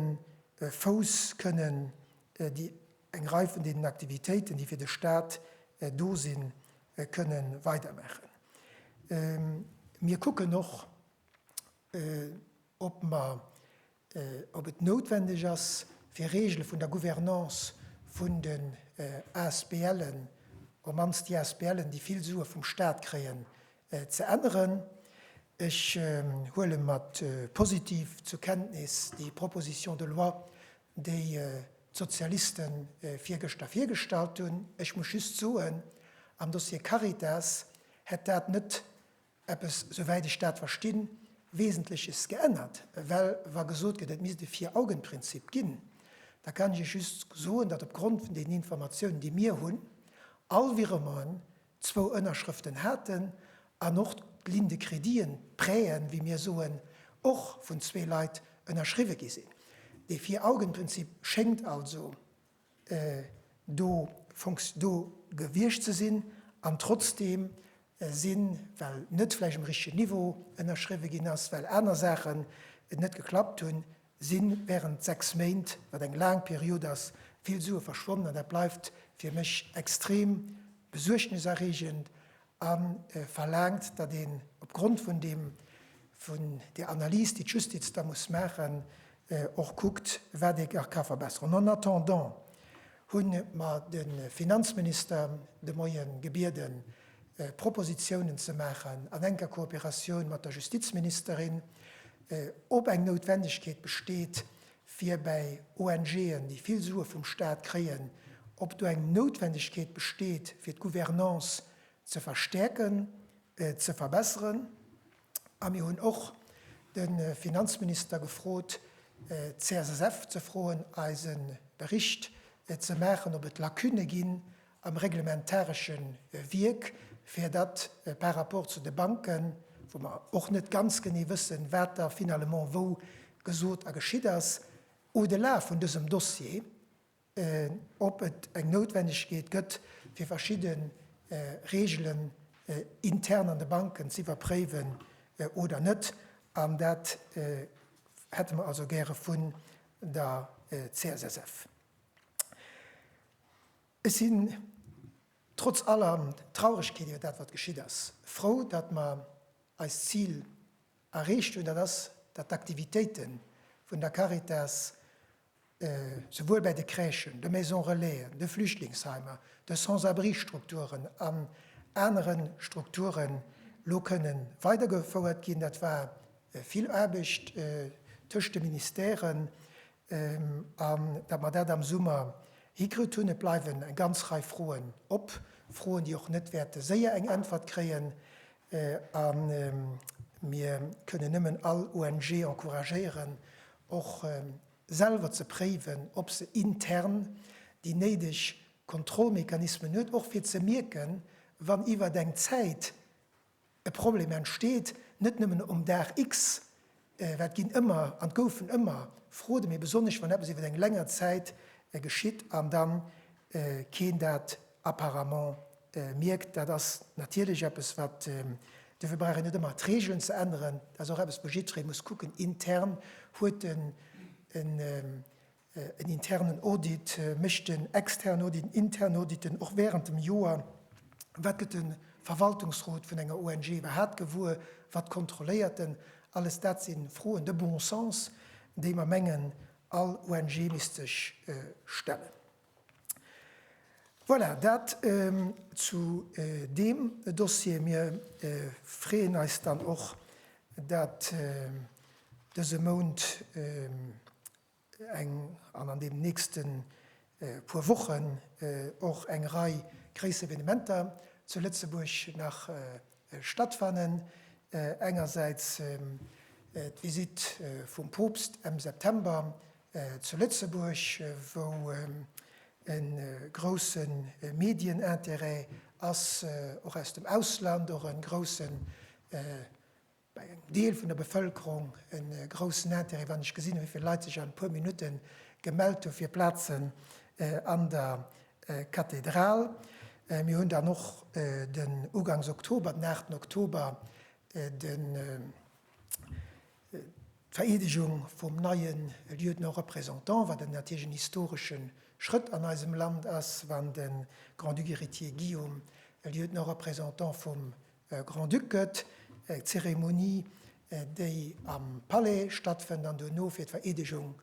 Fouss kënnen déi eng Rei vun deenen Aktivitéiten, déi fir de Stat do sinn, kënnen weidermaachen. Mir kucken och, ob mer, ob et noutwendeg ass, fir Regele vun der Gouvernance vun den ASBLen, op mannst déi ASBLen, déi vill Sue vum Stat kréien, ze änneren. Ech huele mat positiv zur Kenntnis déi Proposition de loi, déi d'Sozialiste virgëschter virgestallt hunn. Ech muss just soen, am Dossier Caritas hätt dat net eppes, souwäit ech dat verstinn, Wesentleches geännert, well wa gesot gëtt, et misst e Vier-Augen-Prinzip ginn, da kann ech Iech just soen, datt opgrond vun deenen Informatiounen, déi mir hunn, all Virementen zwou Ënnerschrëften haten an och d'Ligne de créditen, d'Prêten, wéi mir soen, och vun zwee Leit ënnerschriwwe gi sinn. Dee Vier-Augen-Prinzip schéngt also do do gewiescht ze sinn an trotzdeem sinn, well net vläicht um richtegen Niveau ënnerschriwwe ginn ass, well aner Saachen net geklappt hunn, si während 6 Méint, wat eng laang Period ass, vill Sue verschwonnen an dat bleift fir mech extrem besuergneserreegend a verlaangt, datt een opgrond vun deem, vun där Analys, déi d'Justiz da muss maachen, och kuckt, wat ee nach ka verbesseren. En attendant hu mer de Finanzminister de Moie gebieden, Propositionen ze maachen an enker Kooperatioun mat der Justizministerin, ob eng Noutwendegkeet besteet, fir bäi ONGen, déi vill Sue vum Stat kréien, ob do eng Noutwendegkeet besteet, fir d'Gouvernance ze verstäerken, ze verbesseren. A mir hunn och de Finanzminister gefrot, d'CSSF ze froen, eis e Bericht ze maachen, ob et Lacunne ginn am reglementaresche Wierk, fir datt par rapport zu de Banken, wou mer och net ganz genee wëssen, wat da finalement wou gesot a geschitt ass, au-delà vun dësem Dossier, ob et eng Noutwennegkeet gëtt, fir verschidde Reegelen intern an de Banken ze iwwerpréiwen oder net. An dat hätte mer also gäre vun der CSSF. Ech sinn, trotz aller Trauregkeet iwwer dat, wat geschitt ass, frou, datt mer eist Zil erreecht hunn, dat ass, datt d'Aktivitéite vun der Caritas souwuel bäi de Crèchen, de Maisons Relaisen, de Flüchtlingsheimer, de Sans-abri-Strukturen an anere Strukturen elo kënne weidergefouert ginn. Dat war vill Aarbecht tëscht de Ministèren an datt mer dat am Summer hikritt hunn. Et bleiwen eng ganz Rei Froen op, Froen, déi och net wäerte séier eng Äntwert kréien. A mir kënnen nëmmen all ONG encouragéieren, och selwer ze préiwen, ob se intern déi néideg. Kontrollmechanismen huet, och fir ze mierken, wann iwwert eng Zäit e Problem entsteet, net nëmmen um Dag X, well et ginn ëmmer an et goufen ëmmer Fraude, mee besonnesch wann eppes iwwer eng länger Zäit geschitt an da keen dat apparemment mierkt. Dat ass natierlech eppes, wat, duerfir brauch een net ëmmer d'Regeln ze änneren, dat ass och eppes, wou jiddweree muss kucken intern, huet en en internen Audit, mécht en externen Audit, en internen Auditen, och während dem Joer, wat gëtt de Verwaltungsrot vun enger ONG iwwerhaapt gewuer, wat kontrolléiert en? Alles dat si Froen de bon sens, déi mer mengen, all ONG misst sech stellen. Voilà, dat zu deem Dossier. Mir freeën eis dann och, dat dëse Mount eng an an deem nächste puer Wochen och eng Rei gréisser Evenementer zu Lëtzebuerg nach stattfannen. Engersäits d'Visitt vum Poopst em September zu Lëtzebuerg, wou e grousse Medienintérêt ass, och aus dem Ausland, och e groussen bei engem Deel vun der Bevëlkerung e groussen Intérêt, wann ech gesinn hu wéi vill Leit sech an e puer Minutte gemellt hu fir Plazen an der Kathedral. Mir hunn dann och den ugangs Oktober, den 8 Oktober, den d'Vereedegung vum neie Lieutenant-représentant, wat en natierlech en historesche Schrëtt an eisem Land ass, wann de Grand-Duc héritier Guillaume Lieutenant-représentant vum Grand-Duc gëtt. D'Zeremonie, déi am Palais stattfënnt an duerno fir d'Vereedegung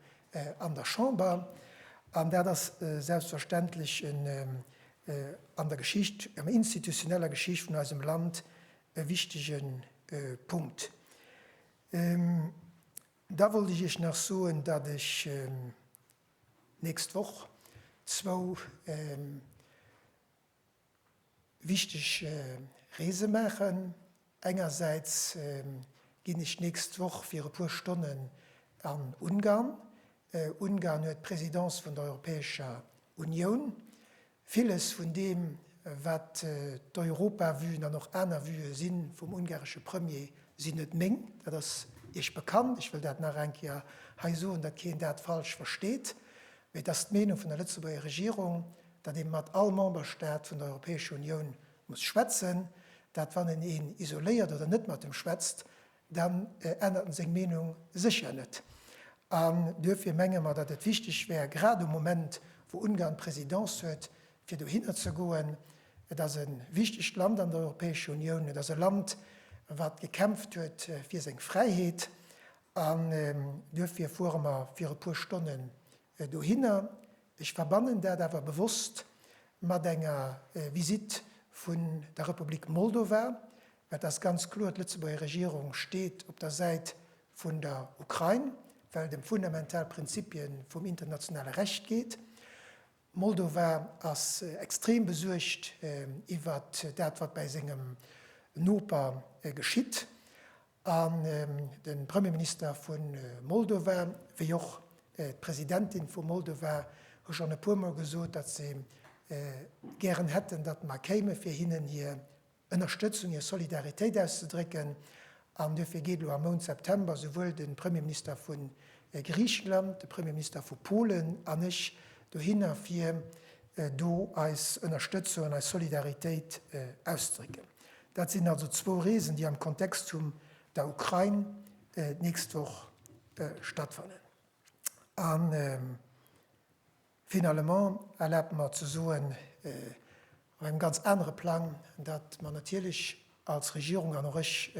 an der Chamber. An dat ass selbstverständlech en an der Geschicht, an der institutioneller Geschicht vun eisem Land e wichtege Punkt. Da wollt ech Iech nach soen, datt ech d'nächst Woch zwou wichteg Reese maachen. Engersäits ginn ech d'nächst Woch fir e puer Stonnen an Ungarn. Ungarn huet d'Presidence vun der Europäescher Unioun. Villes vun deem, wat d'Europavuen an och aner Vuë si vum ungaresche Premier, sinn net meng. Dat ass Iech bekannt. Ech wëll dat nach eng Kéier hei soen, datt keen dat falsch versteet. Mee et ass d'Meenung vun der Lëtzebuerger Regierung, datt ee mat all Memberstaat vun der Europäescher Unioun muss schwätzen, dat wann en een isoléiert oder net mat em schwätzt, dann ännert en seng Meenung sécher net. An duerfir menge mer, datt et wichteg wär, grad um Moment, wou Ungarn d'Presidence huet, fir dohinner ze goen. Et ass e wichtegt Land an der Europäescher Unioun. Et ass e Land, wat gekämpft huet fir seng Fräiheet. An duerfir fuere mer fir e puer Stonnen dohinner. Ech verbannen dat awer bewosst mat enger Visitt vun der Republik Moldova, well et ass ganz kloer, d'Lëtzebuerger Regierung steet op der Säit vun der Ukrain, well et ëm fundamental Prinzipie vum internationale Recht geet. Moldova ass extrem besuergt iwwert dat, wat bäi sengem Noper geschitt. An de Premierminister vu Moldova, wéi och d'Presidentin vu Moldova hu schonn e puermol gesot, datt se gären hätten, datt mer kéime fir hinnen hir Ënnerstëtzung, hir Solidaritéit auszedrécken. An duerfir geet elo am Mount September souwuel de Premierminister vu Griichenland, de Premierminister vu Polen an ech dohinner, fir do eis Ënnerstëtzung an eis Solidaritéit auszedrécken. Dat sinn also zwou Reesen, déi am Kontext vum der Ukrain d'nächst Woch stattfannen. A finalement erlaabt mer ze soen, op engem ganz anere Plang, datt mer natierlech als Regierung an och ech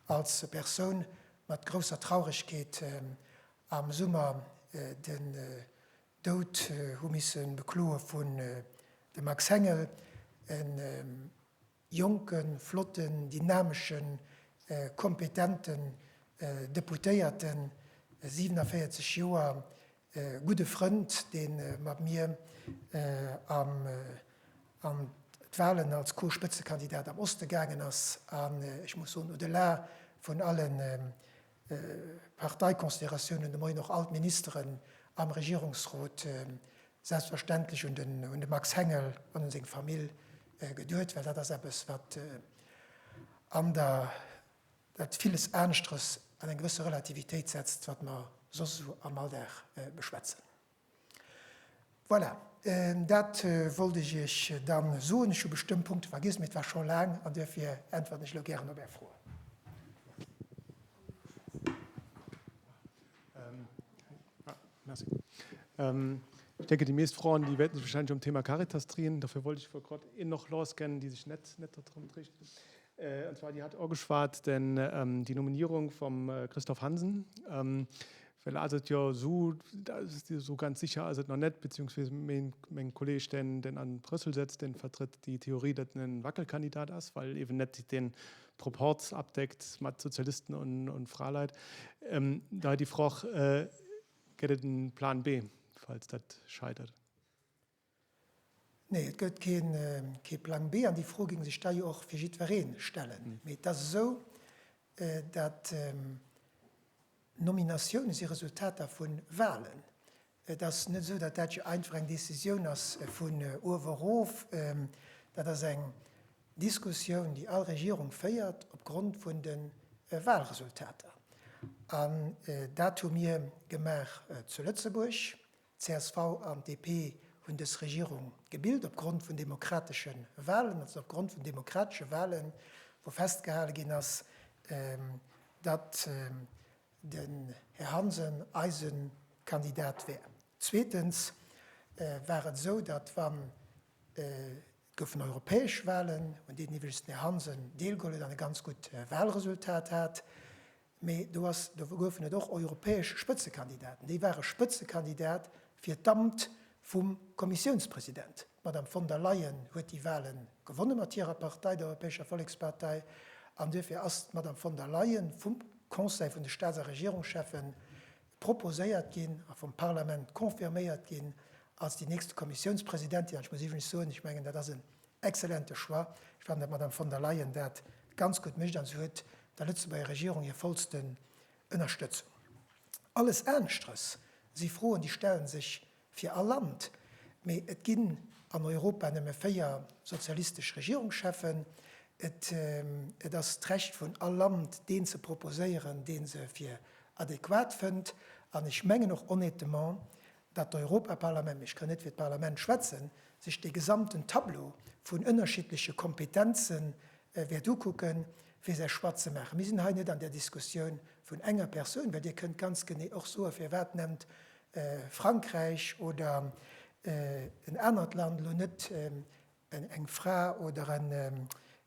als Persoun mat grousser Trauregkeet am Summer den Doud hu misse bekloe vun dem Max Hengel, e jonken, flotten, dynameschen, kompetenten Deputéierten, 47 Joer, gudde Frënd, dee mat mir an d'Wahlen als Co-Spëtzekandidat am Oste gaangen ass. An ech muss soen, au-delà vun allen Parteiconsideratiounen, de Moien och all d'Ministeren am Regierungsrot. Selbstverständlech un den, un de Max Hengel an un seng Famill geduet, well dat ass eppes, wat an der, dat villes aneschteres an eng gewësse Relativitéit setzt, wat mer soss esou am Alldag beschwätzen. Voilà, dat wollt ech Iech dann soen. Ech hu bestëmmt Punkte vergiess, mee et war scho laang an duerfir äntwerten ech elo gären op Är Froen. Merci. Ich denke, die meisten Frauen, die werden sich wahrscheinlich um Thema Caritas drehen. Dafür wollte ich vor grad eh noch loskennen, die sich net, net darum dreht. Und zwar, die hat och geschwat, denn die Nominierung vom Christoph Hansen, well ass et jo esou, esou ganz sicher ass et nach net, beziehungsweise meng, meng Kolleg, den, den an Brüssel sëtzt, den vertritt déi Theorie, datt en Wackelkandidat ass, well eben net den Proporz abdeckt mat Sozialisten und, und Fraleit. Da déi Froch, Gëtt et en Plan B, falls dat scheitert? Nee, et gëtt kee Plang B an déi Fro géing sech da jo och fir jiddweree stellen. Mee et ass esou, datt Nominatioune si Resultater vu Wahlen. Et ass net esou, datt dat jo einfach eng Decisioun ass vun uewe erof. Dat ass eng Diskussioun, déi all Regierung féiert opgrond vun de Wahlresultater. An dat hu mir gemaach zu Lëtzebuerg. Csv an DP hunn dës Regierung gebilt opgrond vun demokratesche Wahlen, also opgrond vun demokratesche Wahlen, wou festgehale ginn ass, datt den Här Hansen eise Kandidat wär. Zweetens war et esou, datt wann, et goufen europäesch Wahlen, un deenen iwwregens den Här Hansen deelgeholl huet an e ganz gutt Wahlresultat hat, Mee do ass, do goufen et och europäesch Spëtzekandidaten. Déi ware Spëtzekandidat fir d'Amt vum Kommissiounspresident. D'Madame von der Leyen huet déi Wahle gewonne mat hirer Partei, der Europäescher Vollekspartei, an duerfir ass d'Madame von der Leyen vum Conseil vun de Staats a Regierungscheffen proposéiert ginn a vum Parlament confirméiert ginn als déi nächste Kommissiounspresidentin. An ech muss iwwregens soen, ech mengen, dat ass en Excellente Choix. Ech fannen, datt d'Madame von der Leyen dat ganz gutt mécht an se huet der Lëtzebuerger Regierung hir vollsten Ënnerstëtzung. Alles aneschteres si Froen, déi stellen sech fir all Land. Mee et ginn an Europa nëmme 4 sozialistesch Regierungscheffen. Et et ass d'Recht vun all Land, deen ze proposéieren, dee se fir adequat fënnt. An ech mengen och honnêtement, datt d'Europaparlament, mee ech kann net fir d'Parlament schwätzen, sech dee gesamten Tableau vun ënnerschiddleche Kompetenze wäert ukucken, fir säi Choix ze maachen. Mir sinn hei net an der Diskussioun vun enger Persoun, well Dir kënnt ganz genee och soen, firwat nennt Frankräich oder en anert Land elo net eng Fra oder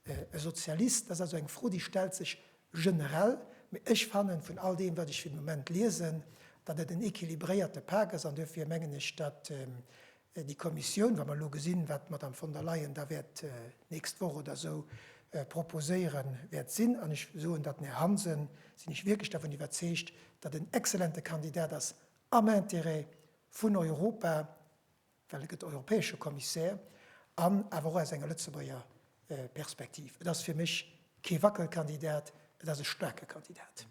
e Sozialist. Dat ass also eng Fro, déi stellt sech generell. Mee ech fannen, vun all deem, wat ech fir de Moment liesen, datt et en équilibréierte Pak ass. An duerfir mengen ech, datt déi Kommissioun, wa mer elo gesinn, wat d'Madame von der Leyen da wäert d'nächst Woch oder esou proposéieren, wäert sinn. An ech soen, datt den Här Hansen, sinn ech wierklech dervun iwwerzeegt, datt en excellente Kandidat ass am Intérêt vun Europa, well e gëtt europäesche Kommissär, an awer och aus enger Lëtzebuerger Perspektiv. Et ass fir mech kee Wackelkandidat, et ass e staarke Kandidat.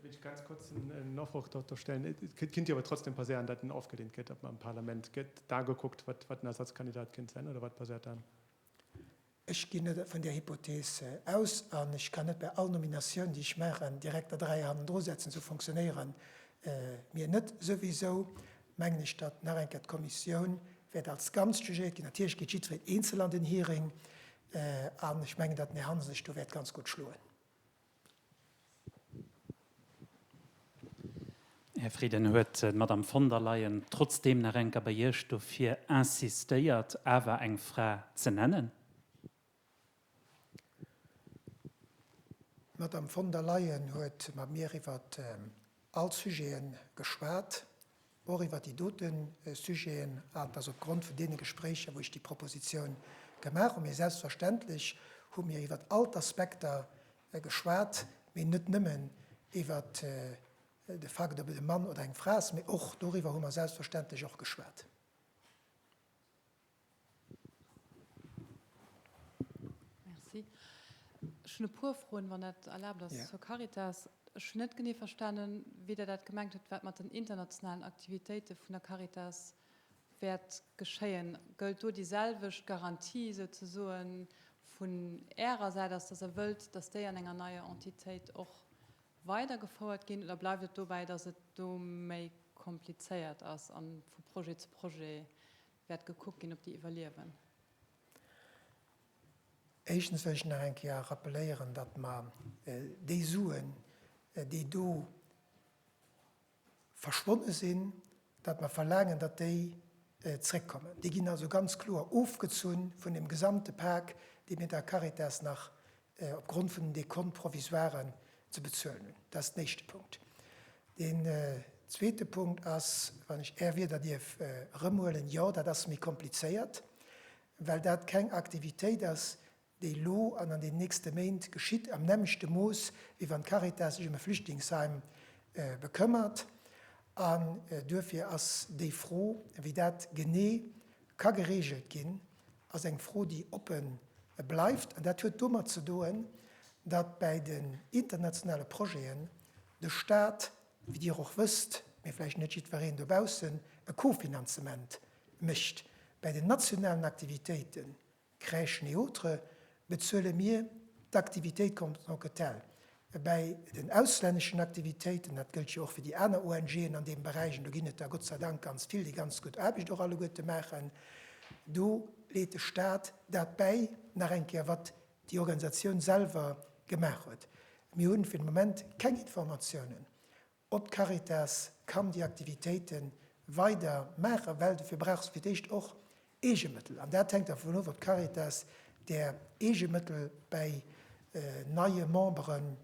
Wéilt ech ganz kurz en Nofroch do stellen. Et kinnt jo awer trotzdem passéieren, datt en ofgelehnt gëtt am Parlament. Gëtt da gekuckt, wat en Ersatzkandidat kinnt sen, oder wat passéiert dann? Ech ginn net vun där Hypothees aus an ech kann net bei all Nominatioun, déi ech maachen, direkt der 3 hannendru setzen. Esou fonctionnéiere mir net. Souwisou mengen ech, datt nach eng Kéier d'Kommissioun wäert als Ganzt jugéiert ginn. Natierlech geet jiddwereen eenzel an den Hearing an ech mengen, datt den Här Hansen sech do wäert ganz gutt schloen. Här Frieden, huet d'Madame von der Leyen trotzdeem nach enker bei Iech dofir insistéiert, awer eng Fra ze nennen? D'Madame von der Leyen huet mat mir iwwer all Sujete geschwat, och iwwer déi dote Sujeten. An et ass opgrond vun deene Gespréicher, wou ech déi Propositioun gemaach hunn. Mee selbstverständlech hu mir iwwer all d'Aspekter geschwat, mee net nëmmen iwwer de Fakt, ob et e Mann oder eng Fra ass, mee och doriwwer hu mer selbstverständlech och geschwat. Merci. Ech hunn e puer Froen, wann dat erlaabt ass, zur Caritas. Ech hunn net genee verstanen, wéi Der dat gemengt hutt, wat mat den internationalen Aktivitéite vun der Caritas. wäert geschéien? Gëllt do déi selwecht Garantie souzesoen vun Ärer Säit aus, dass Der wëllt, dass déi an enger neier Entitéit och weidergefouert ginn, oder bleift et dobäi, dass et do méi komplizéiert ass a vu Projet zu Projet wäert gekuckt ginn, ob déi iwwerliewen? Éischtens wëll ech nach eng Kéier rappeléieren, datt mer déi Suen, déi do verschwonne sinn, datt mer verlaangen, datt déi zréckkommen. Déi ginn also ganz kloer ofgezunn vun dem gesamte Pak, dee mir der Caritas nach opgrond vun den Décomptes-provisoiren ze bezuelen hunn. Dat ass den éischte Punkt. Deen zweete Punkt ass, wann ech Är Wierder dierf erëmhuelen, Jo, dat ass méi komplizéiert, well dat keng Aktivitéit ass, déi elo an an den nächste Méint geschitt, am nämmlechte Mooss, wéi wann d'Caritas sech ëm e Flüchtlingsheim bekëmmert. An duerfir ass déi Fro, wéi dat genee ka geregelt ginn, ass eng Fro, déi oppe bleift. An dat huet domat ze doen, datt bäi den internationale Projeten de Stat, wéi Dir och wësst, mee vläicht net jiddwereen dobaussen, e Kofinanzement mécht. Bäi den nationalen Aktivitéiten Crèchen et autres, bezuele mir d'Aktivitéit comme tant que telle. Bäi den auslänneschen Aktivitéiten, dat gëllt jo och fir déi aner ONGen an deem Beräich, an do ginn et der Gott sei Dank ganz vill, déi ganz gutt Aarbecht och alleguerte maachen, do leet de Stat dat bäi nach eng Kéier, wat déi Organisatioun selwer gemaach huet. Mir hunn fir de Moment keng Informatiounen, Ob d'Caritas kann déi Aktivitéite weider maachen, well dofir brauch se fir d'éischt och Eegemëttel. An dat hänkt dervun of, ob d'Caritas där Eegemëttel bäi neie Memberen,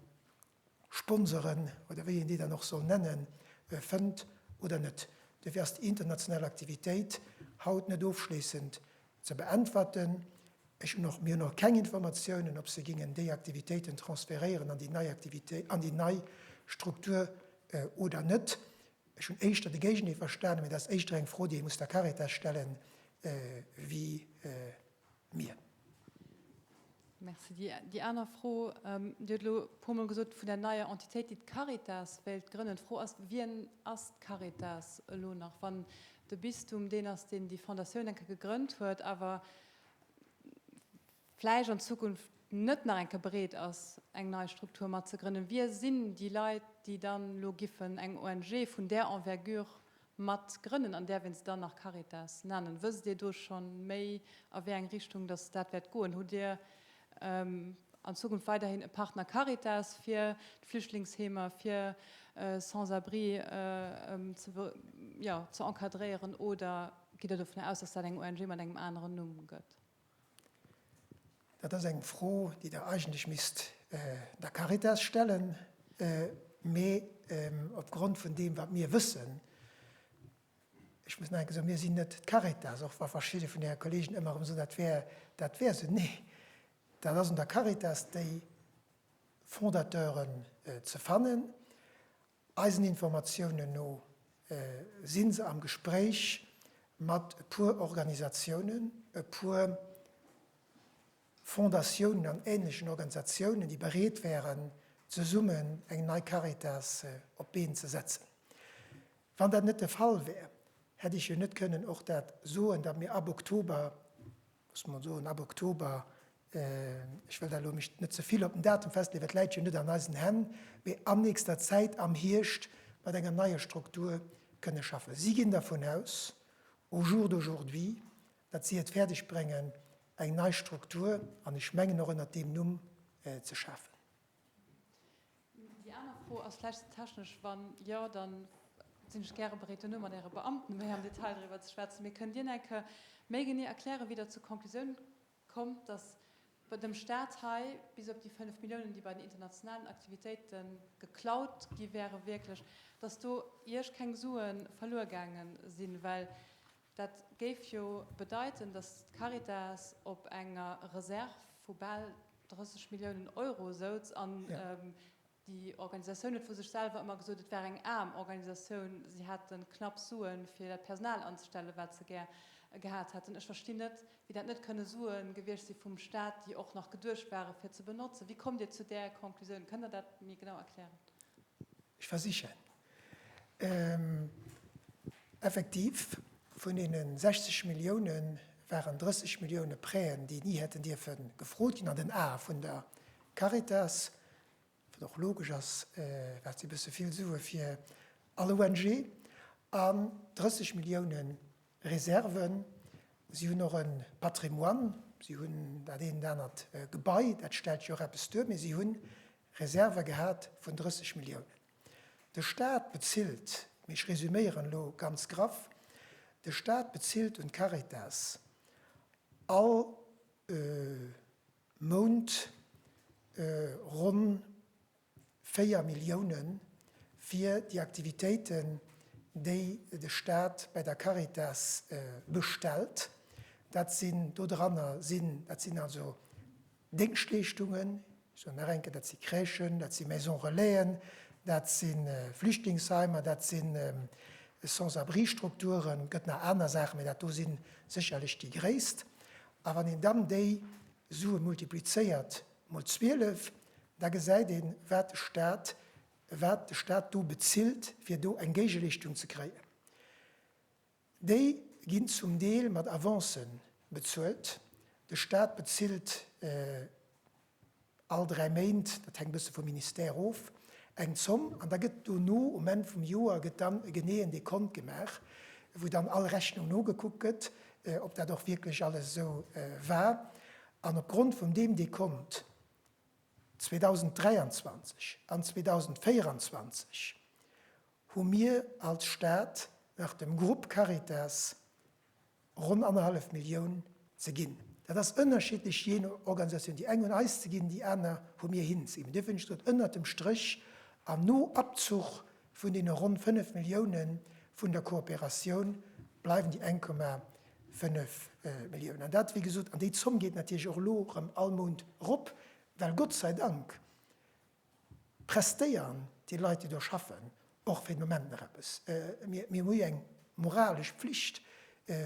Sponsoren oder wéi een déi dann och soll nennen, fënnt oder net. Dofir ass déi international Aktivitéit haut net ofschléissend ze beäntwerten. Ech hunn och, mir hunn och keng Informatiounen, ob se gingen déi Aktivitéiten transferéieren an déi nei Aktivitéit, an déi nei Struktur oder net. Ech hunn éischter de Géigendeel verstanen, mä dat ass éischter eng Fro, déi ee muss der Caritas stellen, wéi mir. Merci. Déi aner Fro, Dir hutt elo e puermol gesot vun der neier Entitéit, déi d'Caritas wéilt grënnen. D'Fro ass, Wien ass d'Caritas elo nach, wann de Bistum deen ass, deen déi Fondatioun eng Kéier gegrënnt huet, awer vläicht an Zukunft net nach eng Kéier bereet ass, eng nei Struktur mat ze grënnen. Wie sinn déi Leit, déi dann elo giffen eng ONG vun där Envergure mat grënnen an däerf ee se dann nach Caritas nennen? Wësst Dir do scho méi, a wéi eng Richtung datt dat wäert goen? Hutt Dir an Zukunft weiderhin e Partner Caritas fir d'Flüchtlingsheemer, fir Sans-abri ze, jo, ze encadréieren oder gitt Der dovun aus, datt dat eng ONG mat engem aneren Numm gëtt? Dat ass eng Fro, déi Der eigentlech misst der Caritas stellen. Mee opgrond vun deem, wat mir wëssen, ech muss nach eng Kéier soen, mir sinn net d'Caritas, och wa verschidde vun Äre Kollegen ëmmer erëm soen, dat wär, dat wär esou. Nee, dat ass un der Caritas, déi Fondateuren ze fannen. Eisen Informatiounen no si se am Gespréich mat e puer Organisatiounen, e puer Fondatiounen an änlechen Organisatiounen, déi bereet wären, zesummen eng nei Caritas op d'Been ze setzen. Wann dat net de Fall wär, hätt ech jo net kënnen och dat soen, datt mir ab Oktober, muss mer soen, ab Oktober, ech wëll da elo mech net ze vill op den Datum festleeën, well et läit jo net an eisen Hänn, mee an nächster Zäit am Hierscht mat enger neier Struktur kënne schaffen. Si ginn dervun aus, au jour d'aujourd'hui, datt si et fäerdeg bréngen, eng nei Struktur, an ech mengen och ënnert deem Numm, ze schafen. Déi aner Fro ass vläicht ze technesch. Wann jo, da sinn ech gäre bereet, duerno mat Äre Beamten méi am Detail driwwer ze schwätzen. Mee kënnt Dir nach eng Kéier méi genee erklären, wéi Der zur Konklusioun kommt, dass dem Staat hei bis op déi 5 Milliounen, déi bei den internationalen Aktivitéite geklaut gi wären, wierklech, dass do Iech keng Sue verluer gaange sinn? Well dat géif jo bedeiten, dass d'Caritas op enger Reserv vu bal 30 Milliounen Euro souz an déi Organisatioun huet vu sech selwer ëmmer gesot, et wär eng aarm Organisatioun, si hätte knapp Sue fir dat Personal anzestellen, wat se gär gehat hätten. Ech verstinn net, wéi dat net kënne Sue gewiescht si vum Staat, déi och nach geduecht ware fir ze benotzen. Wéi kommt Dir zu där Conclusioun? Kënnt Der dat méi genau erklären? Ech versichen. Effektiv. Vun deene 60 Millioune waren 30 Millioune Prêten, déi ni hätten dierfe gefrot ginn an den Ae vun der Caritas, wat och logesch ass, wat si bësse vill Sue fir all ONG, an 30 Millioune Reserven. Si hunn och e Patrimoine, si hunn dat eent anert Gebai, dat stellt jo och eppes duer, mee si hu Reserve gehat vun 30 Milliounen. De Staat bezilt, mee ech resüméieren elo ganz graff, de Staat bezilt un d'Caritas all Mount ronn 4 Millioune fir déi Aktivitéiten, déi de Staat bei der Caritas bestellt. Dat sinn dodranner sinn, dat sinn also Déngschtleeschtungen, ech soen nach eng Kéier, dat si Crèchen, dat si Maisons relaisen, dat si Flüchtlingsheimer, dat si Sans-abri-Strukturen, et gëtt nach aner Saachen, mä dat do si sécherlech déi gréisst. A wann een dann déi Sue multiplizéiert mol 12, da gesäit een, wat de Stat, wat de Stat do bezilt, fir do eng Géigeleeschtung ze kréien. Déi ginn zum Deel mat Avancen bezuelt. De Stat bezilt all 3 Méint, dat hänkt e bësse vum Ministère of, eng Zomm an da gëtt dono um Enn vum Joer gëtt dann e geneeën Dekont gemaach, wou dann all Rechnung nogekuckt gëtt, ob dat och wierklech alles esou war. An opgrond vun deem Dekont 2023 an 2024 hu mir als Stad nach dem Grupp Caritas ronn annerhallef Millioun ze ginn. Dat ass ënnerschiddlech jee no Organisatioun. Déi eng hunn eis ze ginn, déi aner hu mir hinnen ze ginn. Mee duerfir hunn ech gesot, ënnert dem Stréch an no Abzuch vun deene ronn 5 Millioune vun der Kooperatioun bleiwen déi 1,5 Milliounen. An dat, wéi gesot, an déi Zomm geet natierlech och elo erëm all Mount erop, well Gott sei Dank prestéieren déi Leit, déi do schaffen, och fir den Moment nach eppes. Mir hu jo eng moralesch Pflicht,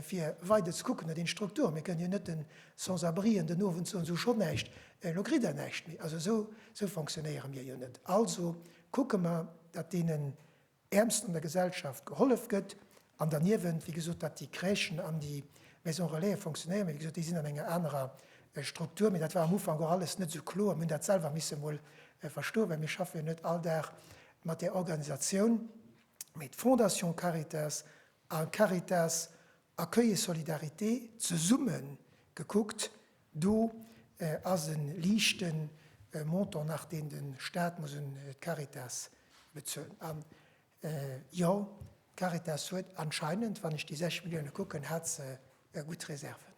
fir weider ze kucken no deene Strukturen. Mir kënnen jo net de Sans-abrien den Owend soen, Se hu schonn näischt, elo kritt Der näischt méi. Also esou fonctionnéiere mir jo net. Also kucke mer, datt deenen Äermsten an der Gesellschaft gehollef gëtt an derniewent, wéi gesot, datt déi Crèchen an déi Maisons relaisen fonctionnéieren. Mee wéi gesot, déi sinn an enger anerer Struktur. Mee dat war am Ufank och alles net esou kloer. Mir hunn dat selwer misse mol verstoen, well mir schaffe jo net all Dag mat där Organisatioun. Mee d'Fondation Caritas a Caritas Accueil et Solidarité zesumme gekuckt, do ass e liichte Montant nach, deen de Staat muss un d'Caritas bezuelen. An jo, d'Caritas huet anscheinend, wann ech déi 6 Millioune kucken, hat se gutt Reserven.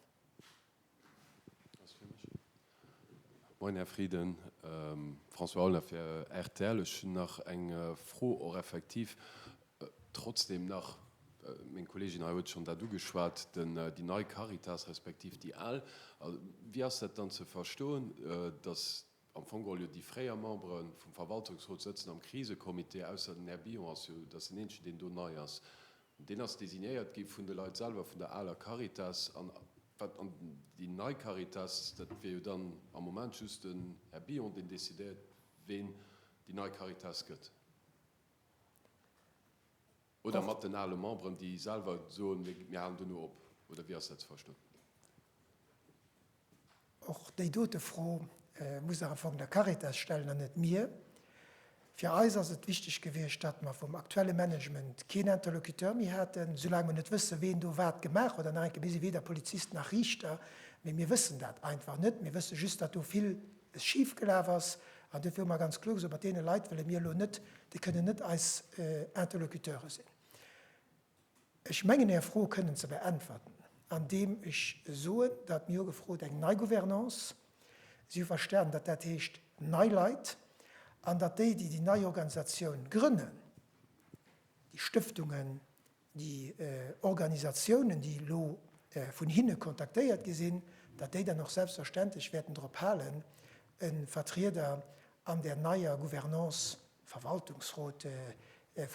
Moien Här Frieden, François Aulner fir rtl. Ech hunn nach eng Fro och effektiv trotzdem nach, meng Kolleegin hei huet schonn dat ugeschwat, déi nei Caritas respektiv déi al. Wéi ass dat dann ze verstoen, datt am Fong geholl jo déi fréier Membere vum Verwaltungsrot sëtzen am Krisecomité, ausser den Här Billon ass jo, dat ass den eenzegen deen do nei ass. Deen ass designéiert gi vun de Leit selwer, vun der aler Caritas. An wat an déi nei Caritas, dat wier jo dann am Moment just den Här Billon, deen decidéiert, ween déi nei Caritas gëtt. Oder mat den ale Memberen, déi selwer soen, mir halen dono op. Oder wéi ass dat ze verstoen? Och déi dote Fro musst Der am Fong der Caritas stellen an net mir. Fir eis ass et wichteg gewiescht, datt mer vum aktuelle Management keen Interlocuteur méi haten, soulaang mer net wëssen, ween do wat gemaach huet. An nach eng Kéier, mir si weder Polizist nach Riichter, mee mir wëssen dat einfach net. Mir wësse just, datt do villes schifgelaf ass. An duerfir hu mer ganz kloer gesot, mat deene Leit wëlle mir elo net, déi kënnen net eis Interlocuteure sinn. Ech mengen Är Fro kënnen ze beäntwerten, andeem ech soen, datt mir hu gefrot eng nei Gouvernance. Si hu verstanen, datt dat heescht nei Leit an datt déi, déi déi nei Organisatioun grënnen, déi Stëftungen, déi Organisatiounen, déi elo vun hinne kontaktéiert gi sinn, datt déi dann och selbstverständlech wäerten drop halen, e Vertrieder an där neier Gouvernance Verwaltungsrot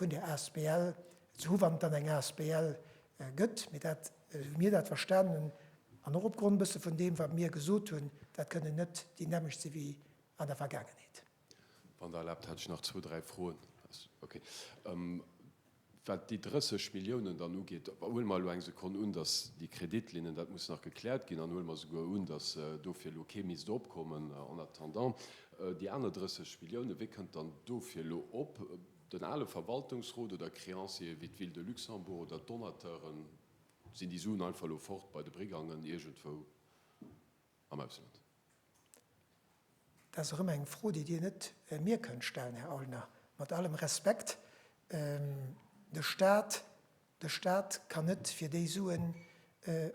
vun der asbl ze hu wann et dann eng asbl gëtt. Mee dat, esou wéi mir dat verstanen hunn, an och opgrond e bësse vun deem, wat mir gesot hunn, dat kënnen net déi nämmlecht si wéi an der Vergaangenheet. Wann Der erlaabt, hätt ech nach zwou, dräi Froen. Okay. Wat déi 30 Milliounen dann ugeet, huele mer elo eng Sekonn un, datt déi Kreditlinnen, dat muss nach gekläert ginn, an huele mer souguer un, datt dofir elo kee misst opkommen en attendant, déi aner 30 Milliounen, wee kënnt dann dofir elo op? Den ale Verwaltungsrot oder Créanciere wéi d'Ville de Luxembourg oder d'Donateuren? Sinn déi Suen einfach elo fort bei de Brigangen iergendwou am Ausland? Dat ass erëm eng Fro, déi Dir net mir kënnt stellen, Här Aulner. Mat allem Respekt, de Stat, de Stat kann net fir déi Suen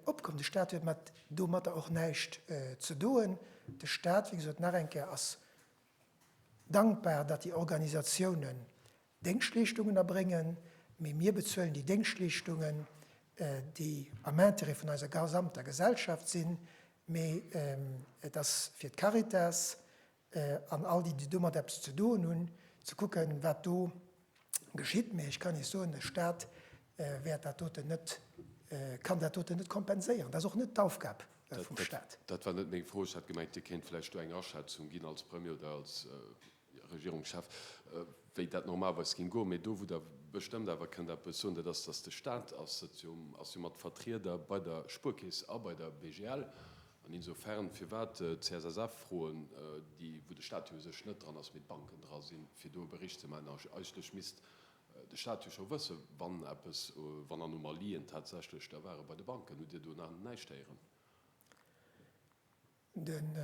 opkommen. De Stat huet mat domatter och näischt ze doen. De Stat, wéi gesot, nach eng Kéier, ass dankbar, datt déi Organisatiounen Déngschtleeschtungen erbréngen, mee mir bezuelen déi Déngschtleeschtungen, déi am Intérêt vun eiser gesamter Gesellschaft sinn. Mee et ass fir d'Caritas an all déi, déi domat eppes ze doen hunn, ze kucken, wat do geschitt. Mee ech kann Iech soen, de Stat wäert dat doten net, kann dat doten net kompenséieren. Dat ass och net d'Aufgab vum Stat. Dat war net meng Fro. Ech hat gemengt, Dir kéint vläicht do eng Aschätzung ginn als Premier oder als Regierungschef, wéi dat normalerweis géing goen. Mee do, wou Der bestëmmt awer kënnt eppes soen, dat ass, datt de Stat ass, sëtzt jo, ass jo mat Vertrieder bei der Spuerkeess a bei der BGL. An insofern, firwat d'CSSF-Froen, déi, wou de Stat jo u sech net dran ass, mee d'Banken dra sinn, fir do e Bericht ze maachen. Eigentlech misst de Stat jo scho wëssen, wann eppes, wann Anomalien tatsächlech da ware bei de Banken. Hutt Dir do nach näischt héieren? Den,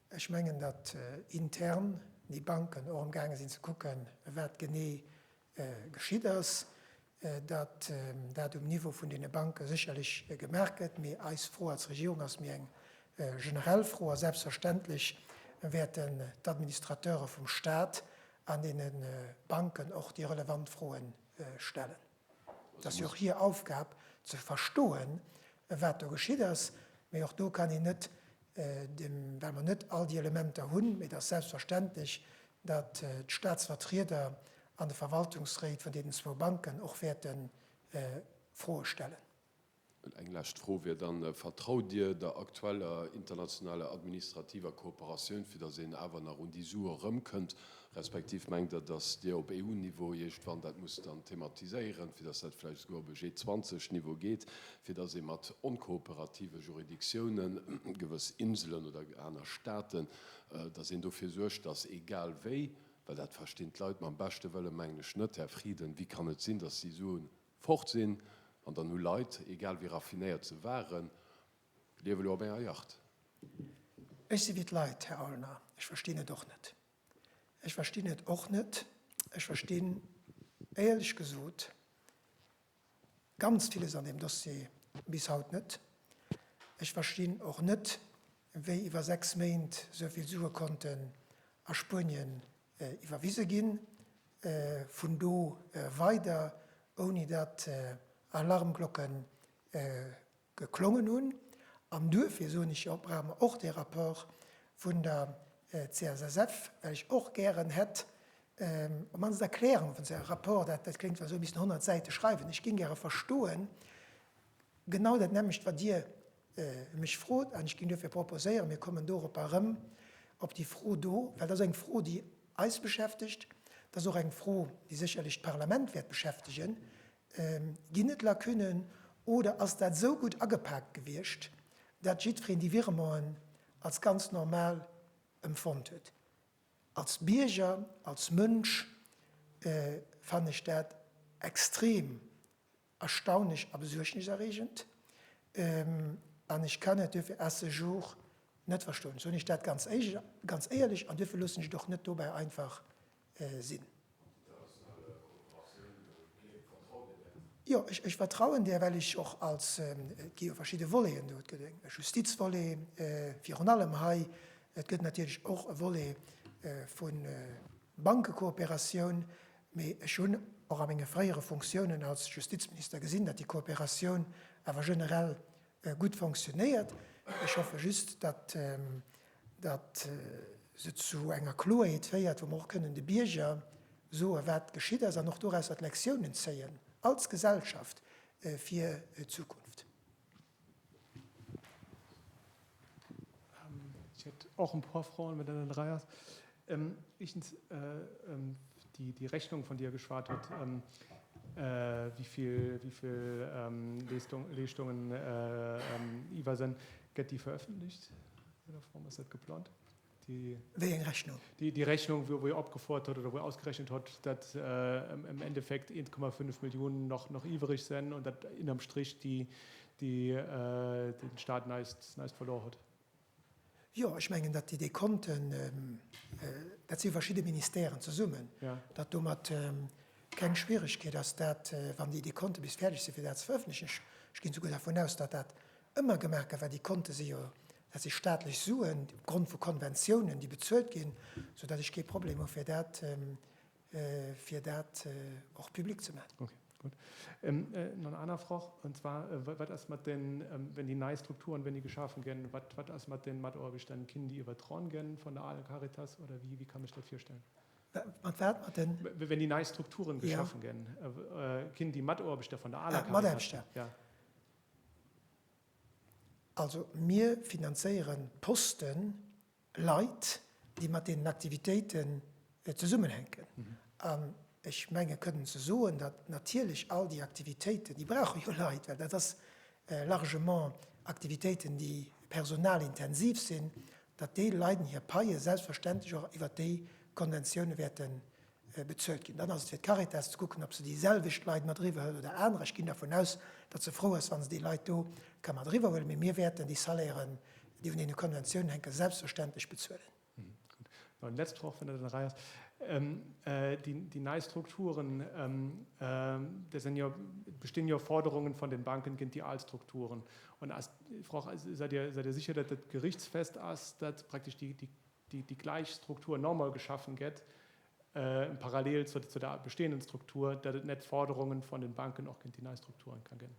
ech mengen, datt intern déi Banken och amgaange sinn ze kucken, wat genee geschitt ass, datt dat um Niveau vun deene Banke sécherlech gemaach gëtt. Mee eis Fro als Regierung ass méi eng generell Fro a selbstverständlech wäerten d'Administrateure vum Stat an deene Banken och déi relevant Froe stellen. Et ass jo och hir Aufgab ze verstoen, wat do geschitt ass. Mee och do kann een net, well mer net all déi Elementer hunn, mee et ass selbstverständlech, datt d'Staatsvertrieder an de Verwaltungsréit vun deenen zwou Banken och wäerte Froe stellen. Eng lescht Fro wier dann, Vertraut Dir der aktueller internationaler administrativer Kooperatioun, fir datt een awer nach un déi Sue erëmkënnt, respektiv mengt Der, datt Dir op EU-Niveau iergendwann dat musst dann thematiséieren, fir datt dat vläicht esouguer op e G20-Niveau geet, fir datt ee mat onkooperative Juridictiounen, gewëss Inselen oder aner Staaten, datt een dofir suergt, datt egal wéi, well dat verstinn d'Leit mam beschte Wëlle mengen ech net, Här Frieden, wéi kann et sinn, datt déi Suen Fort sinn, an dann hu Leit, egal wéi raffinéiert se waren, liewe lo op enger Yacht. Ech si wéi d'Leit, Här Aulner, ech verstinn et och net. Ech verstinn et och net. Ech verstinn, éierlech gesot, ganz villes an deem Dossier bis haut net. Ech verstinn och net, wéi iwwer 6 Méint esou vill Sue konnten a Spuenien iwwerwise ginn, vun do weider, ouni datt Alarmglocke geklongen hunn. An duerfir soen ech jo, brauche mer och dee Rapport vun der CSSF, well ech och gären hätt, op d'mannst Erklärunge vun esou engem Rapport, dat kléngt zwar esou, missten 100 Säite schreiwen, ech géing gäre verstoen, genau dat nämmlecht, wat Dir mech frot, an ech géing duerfir proposéieren, mir kommen doropper erëm, op déi Fro do, well dat ass eng Fro, déi eis beschäftegt, dat ass och eng Fro, déi sécherlech d'Parlament wäert beschäftegen, Ginn et Lacunen oder ass dat esou gutt agepaakt gewiescht, dat jiddwereen déi Virementen als ganz normal empfonnt huet? Als Bierger, als Mënsch fannen ech dat extrem Erstaunlech a besuergniserreegend. An ech kann et duerfir à ce jour net verstoen. Soen ech dat ganz éierlech an duerfir loossen ech et och net dobäi einfach sinn. Jo, ech vertrauen där, well ech och als, et gi jo verschidde Voleten do, et gëtt e Justizvolet virun allem hei, et gëtt natierlech och e Volet vu Bankekooperatioun, Mee ech hunn och a menge fréiere Funktiounen als Justizminister gesinn, datt déi Kooperatioun awer generell gutt fonctionnéiert. Ech hoffe just, datt datt se zu enger Kloerheet féiert, wou mer och kënnen de Bierger soen, wat geschitt ass, an och dorausser d'Lektiounen zéien als Gesellschaft fir d'Zukunft. Ich hätte auch ein paar Fragen, wenn dann drei hast. Ähm, erstens, äh, ähm, die, die Rechnung, von der geschwat hat. Ähm, wéi vill, wéi vill Leeschtungen iwwer sinn. Gëtt déi veröffentlicht an der Form? Ass dat geplant? Déi, Wéi eng Rechnung? Déi, déi Rechnung, wou, wou e opgefuert huet oder wou e ausgerechnet huet, datt im Endeffekt 1,5 Milliounen nach, nach iwwereg sinn und datt ënnerm Strich déi, déi, den Staat näischt, näischt verlor huet. Jo, ech mengen, datt déi Dekonten, dat si verschidde Ministèren zesummen, datt domat keng Schwieregkeet ass, dat, wann déi Dekonte bis fäerdeg sinn, fir dat ze verëffentlechen. Ech ginn esouguer dervun aus, datt dat ëmmer gemaach gëtt, well déi Konte si jo, dat si staatlech Suen opgrond vu Konventiounen, déi bezuelt ginn, soudatt ech kee Problem hu fir dat, fir dat och public ze maachen. Okay, gut. Nach eng aner Fro, und zwar, Wat ass mat den, wenn déi nei Strukturen, wenn déi geschafen ginn, wat, wat ass mat den Mataarbechter? Kinn déi iwwerdroen ginn von der alen Caritas oder wéi, wéi kann ech dat virstellen? Mat wat? Mat den? Wenn déi nei Strukturen geschafen ginn, kinn déi Mataarbechter von der aler Caritas? Ah, d'Mataarbechter. Ja. Also mir finanzéieren Posten, Leit, déi mat deenen Aktivitéiten zesummenhänken. An ech menge kënnen ze soen, datt natierlech all déi Aktivitéiten, déi brauche jo Leit, well dat ass largement Aktivitéiten, déi personalintensiv sinn, datt déi Leiden hir Paie selbstverständlech och iwwert déi Konventioune wäerte bezuelt ginn. Dann ass et fir d'Caritas ze kucken, ob se déi selwecht Leit mat eriwwer hëlt oder anerer. Ech ginn dervun aus, datt se frou ass, wa se déi Leit do ka mat eriwwer huelen. Mee mir wäerten déi Salairen, déi un deene Konventiounen hänken, selbstverständlech bezuelen. Gutt. Nach eng letzt Fro, wann dat an der Rei ass. Déi nei Strukturen, da sinn jo, bestinn jo Forderungen von den Banken géint déi al Strukturen. Und ass d'Fro, seid Dir, seid Dir sicher, datt dat gerichtsfest ass, datt praktesch déi, déi, déi gläich Struktur normal geschaffen gëtt, parallel zu der bestehenden Struktur, datt et net Forderungen von den Banken och géint déi nei Strukturen ka ginn.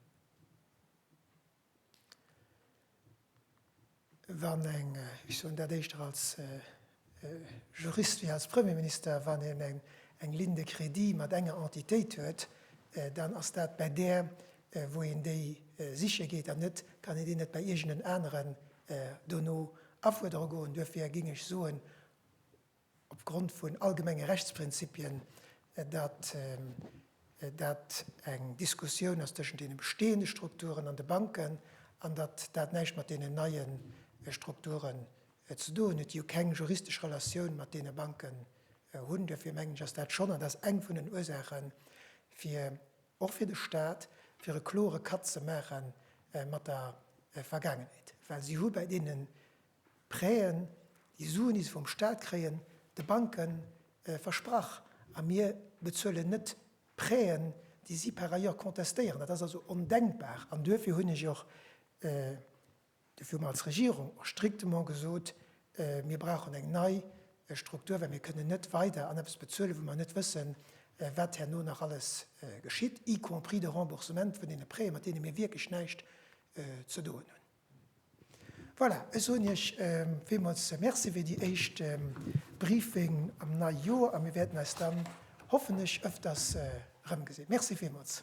Wann eng, ech soen dat éischter als Jurist wéi als Premierminister, wann een eng Ligne de crédit mat enger Entitéit huet, dann ass dat bäi där, wou een déi siche geet an net, kann een déi net bäi iergenden aneren dono afuerdere goen. Duerfir géing ech soen, opgrond vun allgemenge Rechtsprinzipien, datt dat eng Diskussioun ass tëschent deene bestehende Strukturen an de Banken an datt dat näischt mat deenen neie Strukturen ze doen huet, déi jo keng juristesch Relatioun mat deene Banken hunn. Duerfir mengen ech, ass dat schonn, an dat ass eng vun den Ursaachen, fir och fir de Stat, fir e klore Cut ze maache mat der Vergaangenheet, well si hu bäi deene Prêten, déi Suen, déi se vum Stat kréien, de Banke versprach. A mir bezuelen net Prêten, déi si par ailleurs contestéieren. Dat ass also ondenkbar. An duerfir hunn ech och, duerfir hu mer als Regierung och strictement gesot, Mir brauchen eng nei Struktur, well mir kënnen net weider an eppes bezuelen, wou mer net wëssen, wat herno nach alles geschitt, y compris de Remboursement vun deene Prêten, mat deene mir wierklech näischt ze doen hunn. Voilà, ech soen Iech villmools Merci fir déi éischt Briefing am neie Joer a mir wäerten eis dann, hoffen ech, ëfters erëmgesinn. Merci villmools.